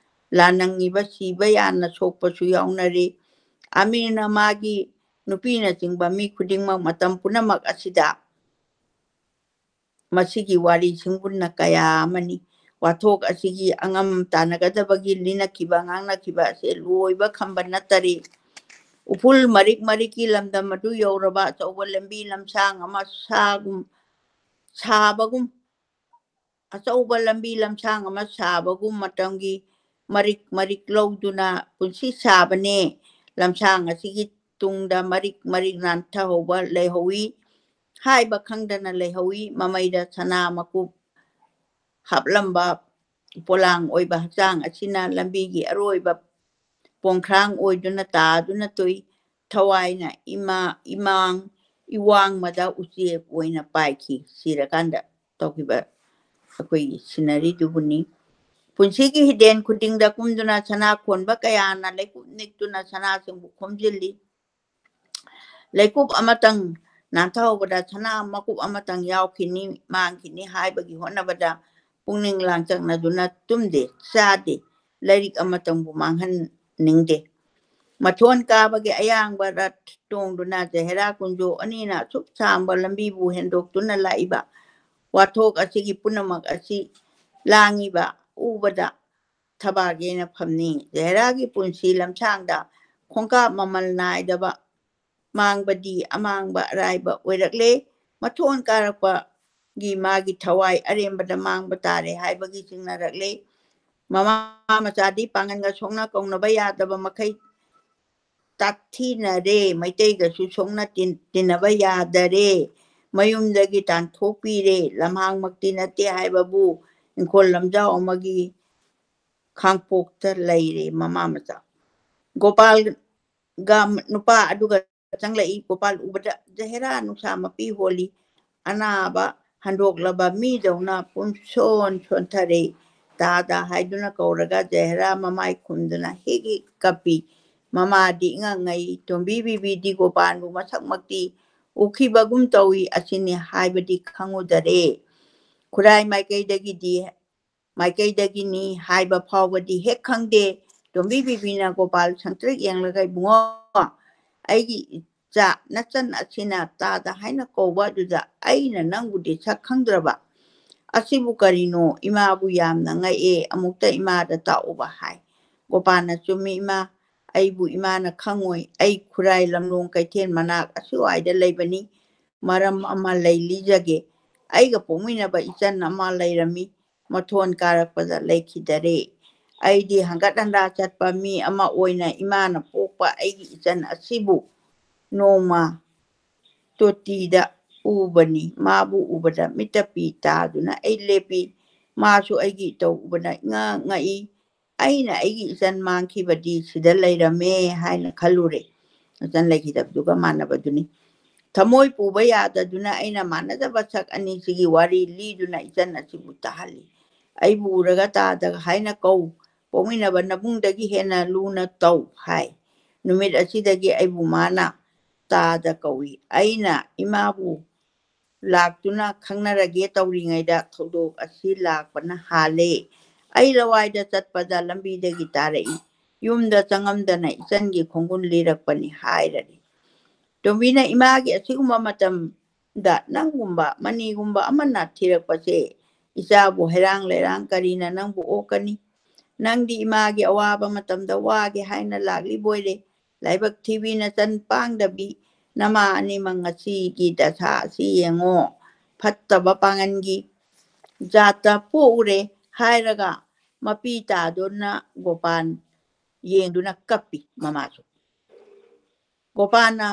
ꯂꯥꯟꯅꯤꯡꯉꯤꯕ, ꯁꯤꯕ ꯌꯥꯅ ꯁꯣꯛꯄꯁꯨ ꯌꯥꯎꯅꯔꯤ꯫ ꯑꯃꯤꯔꯅ ꯃꯥꯒꯤ ꯅꯨꯄꯤꯅꯆꯤꯡꯕ ꯃꯤ ꯈꯨꯗꯤꯡꯃꯛ ꯃꯇꯝ ꯄꯨꯝꯅꯃꯛ ꯑꯁꯤꯗ ꯃꯁꯤꯒꯤ ꯋꯥꯔꯤ ꯁꯤꯡꯕꯨꯟꯅ ꯀꯌꯥ ꯑꯃꯅꯤ꯫ ꯋꯥꯊꯣꯛ ꯑꯁꯤꯒꯤ ꯑꯉꯝ ꯇꯥꯟꯅꯒꯗꯕꯒꯤ ꯂꯤꯅꯈꯤꯕ ꯉꯥꯡꯅꯈꯤꯕ ꯑꯁꯤ ꯂꯣꯏꯕ ꯈꯝꯕ ꯅꯠꯇꯔꯤ꯫ ꯎꯐꯨꯜ ꯃꯔꯤꯛ ꯃꯔꯤꯛꯀꯤ ꯂꯝꯗꯝ ꯑꯗꯨ ꯌꯧꯔꯕ ꯑꯆꯧꯕ ꯂꯝꯕꯤ ꯂꯝꯁꯥꯡ ꯑꯃ ꯁꯥꯒꯨꯝ ꯁꯥꯕꯒꯨꯝ ꯑꯆꯧꯕ ꯂꯝꯕꯤ ꯂꯝꯁꯥꯡ ꯑꯃ ꯁꯥꯕꯒꯨꯝ ꯃꯇꯝꯒꯤ ꯃꯔꯤꯛ ꯃꯔꯤꯛ ꯂꯧꯗꯨꯅ ꯄꯨꯟꯁꯤ ꯁꯥꯕꯅꯦ꯫ ꯂꯝꯁꯥꯡ ꯑꯁꯤꯒꯤ ꯇꯨꯡꯗ ꯃꯔꯤꯛ ꯃꯔꯤꯛ ꯅꯥꯟꯊꯍꯧꯕ ꯂꯩꯍꯧꯋꯤ꯫ ꯍꯥꯏꯕ ꯈꯪꯗꯅ ꯂꯩꯍꯧꯋꯤ꯫ ꯃꯃꯩꯗ ꯁꯅꯥ ꯃꯀꯨꯞ ꯍꯥꯞꯂꯝꯕ ꯄꯣꯂꯥꯡ ꯑꯣꯏꯕ ꯍꯛꯆꯥꯡ ꯑꯁꯤꯅ ꯂꯝꯕꯤꯒꯤ ꯑꯔꯣꯏꯕ ꯄꯣꯡꯈ꯭ꯔꯥꯡ ꯑꯣꯏꯗꯨꯅ ꯇꯥꯗꯨꯅ ꯇꯣꯛꯏ꯫ ꯊꯋꯥꯏꯅ ꯏꯃꯥ, ꯏꯃꯥꯡ, ꯏꯋꯥꯡꯃꯗ ꯎꯆꯦꯛ ꯑꯣꯏꯅ ꯄꯥꯏꯈꯤ꯫ ꯁꯤꯔꯀꯥꯟꯗ ꯇꯧꯈꯤꯕ ꯑꯩꯈꯣꯏꯒꯤ ꯁꯤꯅꯔꯤꯗꯨꯕꯨꯅꯤ꯫ ꯄꯨꯟꯁꯤꯒꯤ ꯍꯤꯗꯦꯟ ꯈꯨꯗꯤꯡꯗ ꯀꯨꯝꯗꯨꯅ ꯁꯅꯥ ꯈꯣꯟꯕ ꯀꯌꯥꯅ ꯂꯩꯀꯨꯞ ꯅꯤꯛꯇꯨꯅ ꯁꯅꯥꯁꯤꯡꯕꯨ ꯈꯣꯝꯖꯤꯜꯂꯤ꯫ ꯂꯩꯀꯨꯞ ꯑꯃꯇꯪ ꯅꯥꯟꯊꯍꯧꯕꯗ ꯁꯅꯥ ꯃꯀꯨꯞ ꯑꯃꯇꯪ ꯌꯥꯎꯈꯤꯅꯤ, ꯃꯥꯡꯈꯤꯅꯤ ꯍꯥꯏꯕꯒꯤ ꯍꯣꯠꯅꯕꯗ ꯄꯨꯛꯅꯤꯡ ꯂꯥꯡꯇꯛꯅꯗꯨꯅ ꯇꯨꯝꯗꯦ, ꯆꯥꯗꯦ, ꯂꯥꯏꯔꯤꯛ ꯑꯃꯇꯪꯕꯨ ꯃꯥꯡꯍꯟꯅꯤꯡꯗꯦ꯫ ꯃꯊꯣꯟ ꯀꯥꯕꯒꯤ ꯑꯌꯥꯡꯕ ꯔꯠ ꯇꯣꯡꯗꯨꯅ ꯖꯍꯦꯔꯥ ꯀꯨꯟꯖꯣ ꯑꯅꯤꯅ ꯑꯁꯨꯛ ꯁꯥꯡꯕ ꯂꯝꯕꯤꯕꯨ ꯍꯦꯟꯗꯣꯛꯇꯨꯅ ꯂꯥꯛꯏꯕ ꯋꯥꯊꯣꯛ ꯑꯁꯤꯒꯤ ꯄꯨꯝꯅꯃꯛ ꯑꯁꯤ ꯂꯥꯡꯉꯤꯕ ꯎꯕꯗ ꯊꯕꯥꯛ ꯌꯩꯅ ꯐꯝꯅꯤ꯫ ꯖꯍꯦꯔꯥꯒꯤ ꯄꯨꯟꯁꯤ ꯂꯝꯁꯥꯡꯗ ꯈꯣꯡꯀꯥꯞ ꯃꯃꯜ ꯅꯥꯏꯗꯕ, ꯃꯥꯡꯕꯗꯤ ꯑꯃꯥꯡꯕ ꯑꯔꯥꯏꯕ ꯑꯣꯏꯔꯛꯂꯦ꯫ ꯃꯊꯣꯟ ꯀꯥꯔꯛꯄꯒꯤ ꯃꯥꯒꯤ ꯊꯋꯥꯏ ꯑꯔꯦꯝꯕꯗ ꯃꯥꯡꯕ ꯇꯥꯔꯦ ꯍꯥꯏꯕꯒꯤ ꯆꯤꯡꯅꯔꯛꯂꯦ꯫ ꯃꯃꯥ ꯃꯆꯥꯗꯤ ꯄꯥꯡꯒꯟꯒ ꯁꯣꯛꯅ ꯀꯧꯅꯕ ꯌꯥꯗꯕ ꯃꯈꯩ ꯇꯥꯊꯤꯅꯔꯦ꯫ ꯃꯩꯇꯩꯒꯁꯨ ꯁꯣꯛꯅ ꯇꯤꯟ-, ꯇꯤꯟꯅꯕ ꯌꯥꯗꯔꯦ꯫ ꯃꯌꯨꯝꯗꯒꯤ ꯇꯥꯟꯊꯣꯛꯄꯤꯔꯦ꯫ ꯂꯝꯍꯥꯡꯃꯛꯇꯤ ꯅꯠꯇꯦ ꯍꯥꯏꯕꯕꯨ ꯏꯪꯈꯣꯜ ꯂꯝꯖꯥꯎ ꯑꯃꯒꯤ ꯈꯥꯡꯄꯣꯛꯇ ꯂꯩꯔꯦ ꯃꯃꯥ ꯃꯆꯥ꯫ ꯒꯣꯄꯥꯜꯒ ꯅꯨꯄꯥ ꯑꯗꯨꯒ ꯆꯪꯂꯛꯏ꯫ ꯒꯣꯄꯥꯜ ꯎꯕꯗ ꯖꯍꯦꯔꯥ ꯅꯨꯡꯁꯥ ꯃꯄꯤ ꯍꯣꯜꯂꯤ꯫ ꯑꯅꯥꯕ ꯍꯟꯗꯣꯛꯂꯕ ꯃꯤꯗꯧꯅ ꯄꯨꯝꯁꯣꯟ ꯁꯣꯟꯊꯔꯦ꯫ "ꯗꯥꯗꯥ" ꯍꯥꯏꯗꯨꯅ ꯀꯧꯔꯒ ꯖꯍꯦꯔꯥ ꯃꯃꯥꯏ ꯈꯨꯝꯗꯨꯅ ꯍꯤꯛ ꯍꯤꯛ ꯀꯞꯄꯤ꯫ ꯃꯃꯥꯗꯤ ꯏꯉꯛ ꯉꯛꯏ꯫ ꯇꯣꯝꯕꯤ ꯕꯤꯕꯤꯗꯤ ꯒꯣꯄꯥꯜꯕꯨ ꯃꯁꯛꯃꯛꯇꯤ ꯎꯈꯤꯕꯒꯨꯝ ꯇꯧꯏ꯫ ꯑꯁꯤꯅꯤ ꯍꯥꯏꯕꯗꯤ ꯈꯪꯉꯨꯗꯔꯦ꯫ ꯈꯨꯔꯥꯏ ꯃꯥꯏꯀꯩꯗꯒꯤꯗꯤ, ꯃꯥꯏꯀꯩꯗꯒꯤꯅꯤ ꯍꯥꯏꯕ ꯐꯥꯎꯕꯗꯤ ꯍꯦꯛ ꯈꯪꯗꯦ꯫ ꯇꯣꯝꯕꯤ ꯕꯤꯕꯤꯅ ꯒꯣꯄꯥꯜ ꯁꯪꯇ꯭ꯔꯤꯛ ꯌꯦꯡꯂꯒ, "ꯏꯕꯨꯡꯉꯣ, ꯑꯩꯒꯤ ꯏꯆꯥ, ꯅꯆꯟ ꯑꯁꯤꯅ ꯇꯥꯗ ꯍꯥꯏꯅ ꯀꯧꯕ ꯑꯗꯨꯗ ꯑꯩꯅ ꯅꯪꯕꯨꯗꯤ ꯁꯛ ꯈꯪꯗ꯭ꯔꯕ꯫ ꯑꯁꯤꯕꯨ ꯀꯔꯤꯅꯣ? ꯏꯃꯥꯕꯨ ꯌꯥꯝꯅ ꯉꯛꯑꯦ, ꯑꯃꯨꯛꯇ ꯏꯃꯥꯗ ꯇꯥꯛꯎꯕ ꯍꯥꯏ꯫ ꯒꯣꯄꯥꯜꯅ, ꯆꯨꯝꯃꯤ ꯏꯃꯥ, ꯑꯩꯕꯨ ꯏꯃꯥꯅ ꯈꯪꯉꯣꯏ꯫ ꯑꯩ ꯈꯨꯔꯥꯏ ꯂꯝꯂꯣꯡ ꯀꯩꯊꯦꯜ ꯃꯅꯥꯛ ꯑꯁꯤꯋꯥꯏꯗ ꯂꯩꯕꯅꯤ꯫ ꯃꯔꯝ ꯑꯃ ꯂꯩ, ꯂꯤꯖꯒꯦ꯫ ꯑꯩꯒ ꯄꯣꯛꯃꯤꯟꯅꯕ ꯏꯆꯟ ꯑꯃ ꯂꯩꯔꯝꯃꯤ꯫ ꯃꯊꯣꯟ ꯀꯥꯔꯛꯄꯗ ꯂꯩꯈꯤꯗꯔꯦ꯫ ꯑꯩꯗꯤ ꯍꯪꯒꯠ ꯍꯟꯗꯥ ꯆꯠꯄ ꯃꯤ ꯑꯃ ꯑꯣꯏꯅ ꯏꯃꯥꯅ ꯄꯣꯛꯄ ꯑꯩꯒꯤ ꯏꯆꯟ ꯑꯁꯤꯕꯨ ꯅꯣꯡꯃ ꯇꯣꯇꯤꯗ ꯎꯕꯅꯤ꯫ ꯃꯥꯕꯨ ꯎꯕꯗ ꯃꯤꯠꯇ ꯄꯤ ꯇꯥꯗꯨꯅ ꯑꯩ ꯂꯦꯞꯄꯤ꯫ ꯃꯥꯁꯨ ꯑꯩꯒꯤ ꯏꯇꯧ ꯎꯕꯗ ꯏꯉꯛ ꯉꯛꯏ꯫ ꯑꯩꯅ ꯑꯩꯒꯤ ꯏꯆꯟ ꯃꯥꯡꯈꯤꯕꯗꯤ ꯁꯤꯗ ꯂꯩꯔꯝꯃꯦ ꯍꯥꯏꯅ ꯈꯜꯂꯨꯔꯦ꯫ ꯏꯆꯟ ꯂꯩꯈꯤꯗꯕꯗꯨꯒ ꯃꯥꯟꯅꯕꯗꯨꯅꯤ꯫ ꯊꯃꯣꯏ ꯄꯨꯕ ꯌꯥꯗꯗꯨꯅ ꯑꯩꯅ ꯃꯥꯟꯅꯗꯕ ꯁꯛ ꯑꯅꯤꯁꯤꯒꯤ ꯋꯥꯔꯤ ꯂꯤꯗꯨꯅ ꯏꯆꯟ ꯑꯁꯤꯕꯨ ꯇꯥꯍꯜꯂꯤ꯫ ꯑꯩꯕꯨ ꯎꯔꯒ ꯇꯥꯗ ꯍꯥꯏꯅ ꯀꯧ, ꯄꯣꯛꯃꯤꯟꯅꯕ ꯅꯕꯨꯡꯗꯒꯤ ꯍꯦꯟꯅ ꯂꯨꯅ ꯇꯧ ꯍꯥꯏ꯫ ꯅꯨꯃꯤꯠ ꯑꯁꯤꯗꯒꯤ ꯑꯩꯕꯨ ꯃꯥꯅ ꯇꯥꯗ ꯀꯧꯏ꯫ ꯑꯩꯅ ꯏꯃꯥꯕꯨ ꯂꯥꯛꯇꯨꯅ ꯈꯪꯅꯔꯒꯦ ꯇꯧꯔꯤꯉꯩꯗ ꯊꯧꯗꯣꯛ ꯑꯁꯤ ꯂꯥꯛꯄꯅ ꯍꯥꯜꯂꯦ꯫ ꯑꯩ ꯂꯋꯥꯏꯗ ꯆꯠꯄꯗ ꯂꯝꯕꯤꯗꯒꯤ ꯇꯥꯔꯛꯏ꯫ ꯌꯨꯝꯗ ꯆꯪꯉꯝꯗꯅ ꯏꯆꯟꯒꯤ ꯈꯣꯡꯒꯨꯟ ꯂꯤꯔꯛꯄꯅꯤ ꯍꯥꯏꯔꯅꯤ꯫ ꯇꯣꯝꯕꯤꯅ, ꯏꯃꯥꯒꯤ ꯑꯁꯤꯒꯨꯝꯕ ꯃꯇꯝꯗ ꯅꯪꯒꯨꯝꯕ ꯃꯅꯤꯒꯨꯝꯕ ꯑꯃꯅ ꯊꯤꯔꯛꯄꯁꯦ ꯏꯆꯥꯕꯨ ꯍꯩꯔꯥꯡ ꯂꯩꯔꯥꯡ ꯀꯔꯤꯅ ꯅꯪꯕꯨ ꯑꯣꯛꯀꯅꯤ? ꯅꯪꯗꯤ ꯏꯃꯥꯒꯤ ꯑꯋꯥꯕ ꯃꯇꯝꯗ ꯋꯥꯒꯦ ꯍꯥꯏꯅ ꯂꯥꯛꯂꯤꯕꯣꯏꯔꯦ꯫ ꯂꯥꯏꯕꯛ ꯊꯤꯕꯤ ꯅꯆꯟ ꯄꯥꯡꯗꯕꯤ, ꯅꯃꯥ ꯑꯅꯤꯃꯛ ꯉꯁꯤꯒꯤ ꯗꯁꯥ ꯑꯁꯤ ꯌꯦꯡꯉꯣ꯫ ꯐꯠꯇꯕ ꯄꯥꯡꯒꯟꯒꯤ ꯖꯥꯠꯇ ꯄꯣꯛꯎꯔꯦ ꯍꯥꯏꯔꯒ ꯃꯄꯤ ꯇꯥꯗꯨꯅ ꯒꯣꯄꯥꯟ ꯌꯦꯡꯗꯨꯅ ꯀꯞꯄꯤ ꯃꯃꯥꯁꯨ꯫ ꯒꯣꯄꯥꯟꯅ,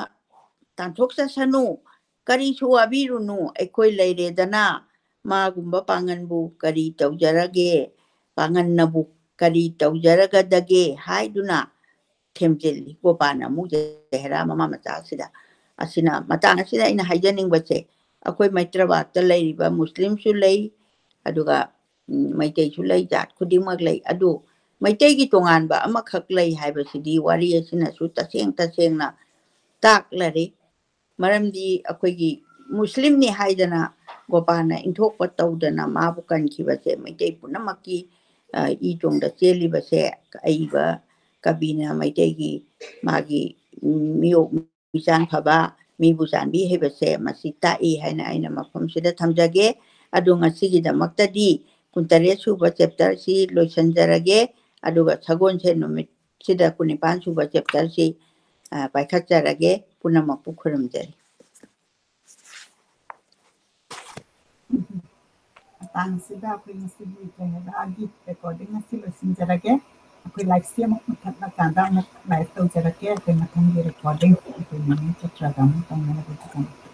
ꯇꯥꯟꯊꯣꯛꯆꯁꯅꯨ, ꯀꯔꯤꯁꯨ ꯋꯥꯕꯤꯔꯨꯅꯨ, ꯑꯩꯈꯣꯏ ꯂꯩꯔꯦꯗꯅ꯫ ꯃꯥꯒꯨꯝꯕ ꯄꯥꯡꯒꯟꯕꯨ ꯀꯔꯤ ꯇꯧꯖꯔꯒꯦ? ꯄꯥꯡꯒꯟꯅꯕꯨ ꯀꯔꯤ ꯇꯧꯖꯔꯒꯗꯒꯦ? ꯍꯥꯏꯗꯨꯅ ꯊꯦꯝꯖꯤꯜꯂꯤ꯫ ꯒꯣꯄꯥꯟꯅ ꯑꯃꯨꯛ ꯖꯍꯦꯔꯥ ꯃꯃꯥ ꯃꯆꯥ ꯑꯁꯤꯗ꯫ ꯑꯁꯤꯅ, ꯃꯇꯥꯡ ꯑꯁꯤꯗ ꯑꯩꯅ ꯍꯥꯏꯖꯅꯤꯡꯕꯁꯦ, ꯑꯩꯈꯣꯏ ꯃꯩꯇ꯭ꯔꯕꯥꯛꯇ ꯂꯩꯔꯤꯕ ꯃꯨꯁꯂꯤꯝꯁꯨ ꯂꯩ, ꯑꯗꯨꯒ, ꯎꯝ, ꯃꯩꯇꯩꯁꯨ ꯂꯩ, ꯖꯥꯠ ꯈꯨꯗꯤꯡꯃꯛ ꯂꯩ꯫ ꯑꯗꯨ ꯃꯩꯇꯩꯒꯤ ꯇꯣꯉꯥꯟꯕ ꯑꯃꯈꯛ ꯂꯩ ꯍꯥꯏꯕꯁꯤꯗꯤ ꯋꯥꯔꯤ ꯑꯁꯤꯅꯁꯨ ꯇꯁꯦꯡ ꯇꯁꯦꯡꯅ ꯇꯥꯛꯂꯔꯦ꯫ ꯃꯔꯝꯗꯤ ꯑꯩꯈꯣꯏꯒꯤ ꯃꯨꯁꯂꯤꯝꯅꯤ ꯍꯥꯏꯗꯅ ꯒꯣꯄꯥꯟꯅ ꯏꯟꯊꯣꯛꯄ ꯇꯧꯗꯅ ꯃꯥꯕꯨ ꯀꯟꯈꯤꯕꯁꯦ ꯃꯩꯇꯩ ꯄꯨꯝꯅꯃꯛꯀꯤ, ꯑ, ꯏ ꯇꯣꯡꯗ ꯆꯦꯜꯂꯤꯕꯁꯦ ꯑꯏꯕ ꯀꯕꯤꯅ ꯃꯩꯇꯩꯒꯤ ꯃꯥꯒꯤ, ꯎꯝ, ꯃꯤꯌꯣꯛ ꯃꯤꯆꯥꯟ ꯐꯕ, ꯃꯤꯕꯨ ꯆꯥꯟꯕꯤ ꯍꯩꯕꯁꯦ ꯃꯁꯤ ꯇꯥꯛꯏ ꯍꯥꯏꯅ ꯑꯩꯅ ꯃꯐꯝꯁꯤꯗ ꯊꯝꯖꯒꯦ꯫ ꯑꯗꯣ ꯉꯁꯤꯒꯤꯗꯃꯛꯇꯗꯤ ꯀꯨꯟꯇꯔꯦꯠ ꯁꯨꯕ ꯆꯦꯞꯇꯔꯁꯤ ꯂꯣꯏꯁꯤꯟꯖꯔꯒꯦ꯫ ꯑꯗꯨꯒ ꯁꯒꯣꯜꯁꯦꯟ ꯅꯨꯃꯤꯠꯁꯤꯗ ꯀꯨꯟꯅꯤꯄꯥꯟ ꯁꯨꯕ ꯆꯦꯞꯇꯔꯁꯤ ꯄꯥꯏꯈꯠꯆꯔꯒꯦ꯫ ꯄꯨꯝꯅꯃꯛꯄꯨ ꯈꯨꯔꯨꯝꯖꯔꯤ꯫ ꯃꯇꯥꯡꯁꯤꯗ ꯑꯩꯈꯣꯏ ꯉꯁꯤꯒꯤ ꯀꯩꯅꯣꯗ ꯑꯥꯒꯤ ꯔꯦꯀꯣꯔꯗꯤꯡ ꯑꯁꯤ ꯂꯣꯏꯁꯤꯟꯖꯔꯒꯦ꯫ ꯑꯩꯈꯣꯏ ꯂꯥꯏꯐꯁꯤ ꯑꯃꯨꯛ ꯃꯨꯊꯠꯂꯀꯥꯟꯗ ꯑꯃꯨꯛ ꯂꯥꯏꯐ ꯇꯧꯖꯔꯛꯀꯦ꯫ ꯑꯩꯈꯣꯏ ꯃꯊꯪꯒꯤ ꯔꯦꯀꯣꯔꯗꯤꯡ ꯑꯩꯈꯣꯏ ꯅꯨꯃꯤꯠ ꯆꯠꯇ꯭ꯔꯒ ꯑꯃꯨꯛ ꯇꯧꯅꯅꯕꯒꯤꯗꯃꯛꯇ